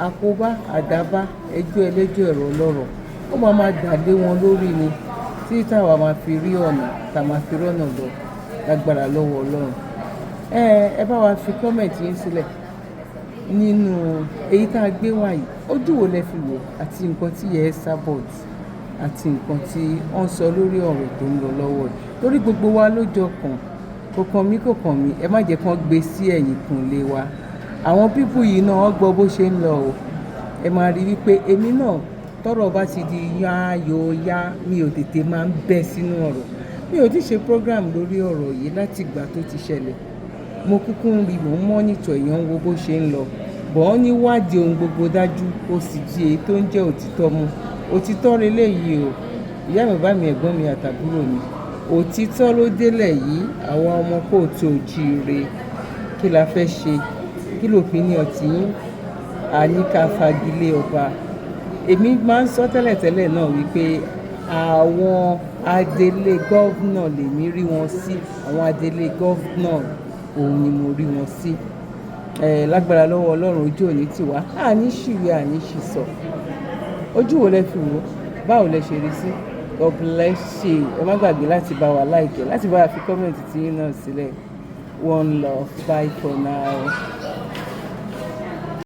Speaker 3: àkóbá, àdábá, ẹjọ́ ẹlẹ́jọ́, ẹ̀rọ ọlọ́rọ̀, ó máa dà lé wọn lórí ni tí táwa máa fi rí ọ̀nà tá a máa fi rọ́nà lọ lágbára lọ́wọ́ Ọlọ́run. Ẹ bá wa fi comment yín sílẹ̀ nínú èyí tá a gbé wá yìí. Ojú wo lẹ fi wò àti nǹkan tí yẹ Esabod àti nǹkan tí wọ́n sọ lórí ọ̀rọ̀ tó ń lọ lọ́wọ́ yìí? Torí gbogbo wa ló jọ kàn, kò kàn mí, kò kàn mí. Ẹ má jẹ́ kán gbé sí ẹ̀yìn kùnlé wa. Àwọn people yìí náà, wọ́n gbọ́ bó ṣe ń lọ o. Ẹ máa rí wípé èmi náà, tọ́rọ̀ bá ti di yá yóò yá, mi ò tètè máa ń bẹ́ sínú ọ̀rọ̀. Mi ò tí ṣe program lórí ọ̀rọ̀ yìí láti ìgbà tó ti ṣẹlẹ̀. Mo kúkú ń rí, mò ń monitor, èèyàn ń wo bó ṣe ń lọ bọ̀. Ọ́ níwádìí ohun gbogbo dájú, ó sì di èyí tó ń jẹ́ òtítọ́ mú. Òtítọ́ leléyìí o. Ìyá mi, bàbá mi, ẹ̀gbọ́n mi àtàbúrò mi, òtítọ́ ló délẹ̀ yìí. Àwa ọmọ káàárọ̀ oòjíire, kí la fẹ́ ṣe? Kí l'opinion tiyín? Àní ká fagilé ọba. Èmi máa ń sọ tẹ́lẹ̀tẹ́lẹ̀ náà wípé àwọn adelé governor lèmi rí wọn sí. Àwọn adelé governor, òun ni mo rí wọn sí. Ẹ lágbára lọ́wọ́ Ọlọ́run, ojú òní tiwa, àní ṣìwé, àní ṣìsọ. Ojú wo lẹ fi wò? Báwo lẹ ṣe rí sí? God bless you. Ẹ má gbàgbé láti bá wa like, láti bá wa fi comment tí yín náà sílẹ̀. One love, bye for now.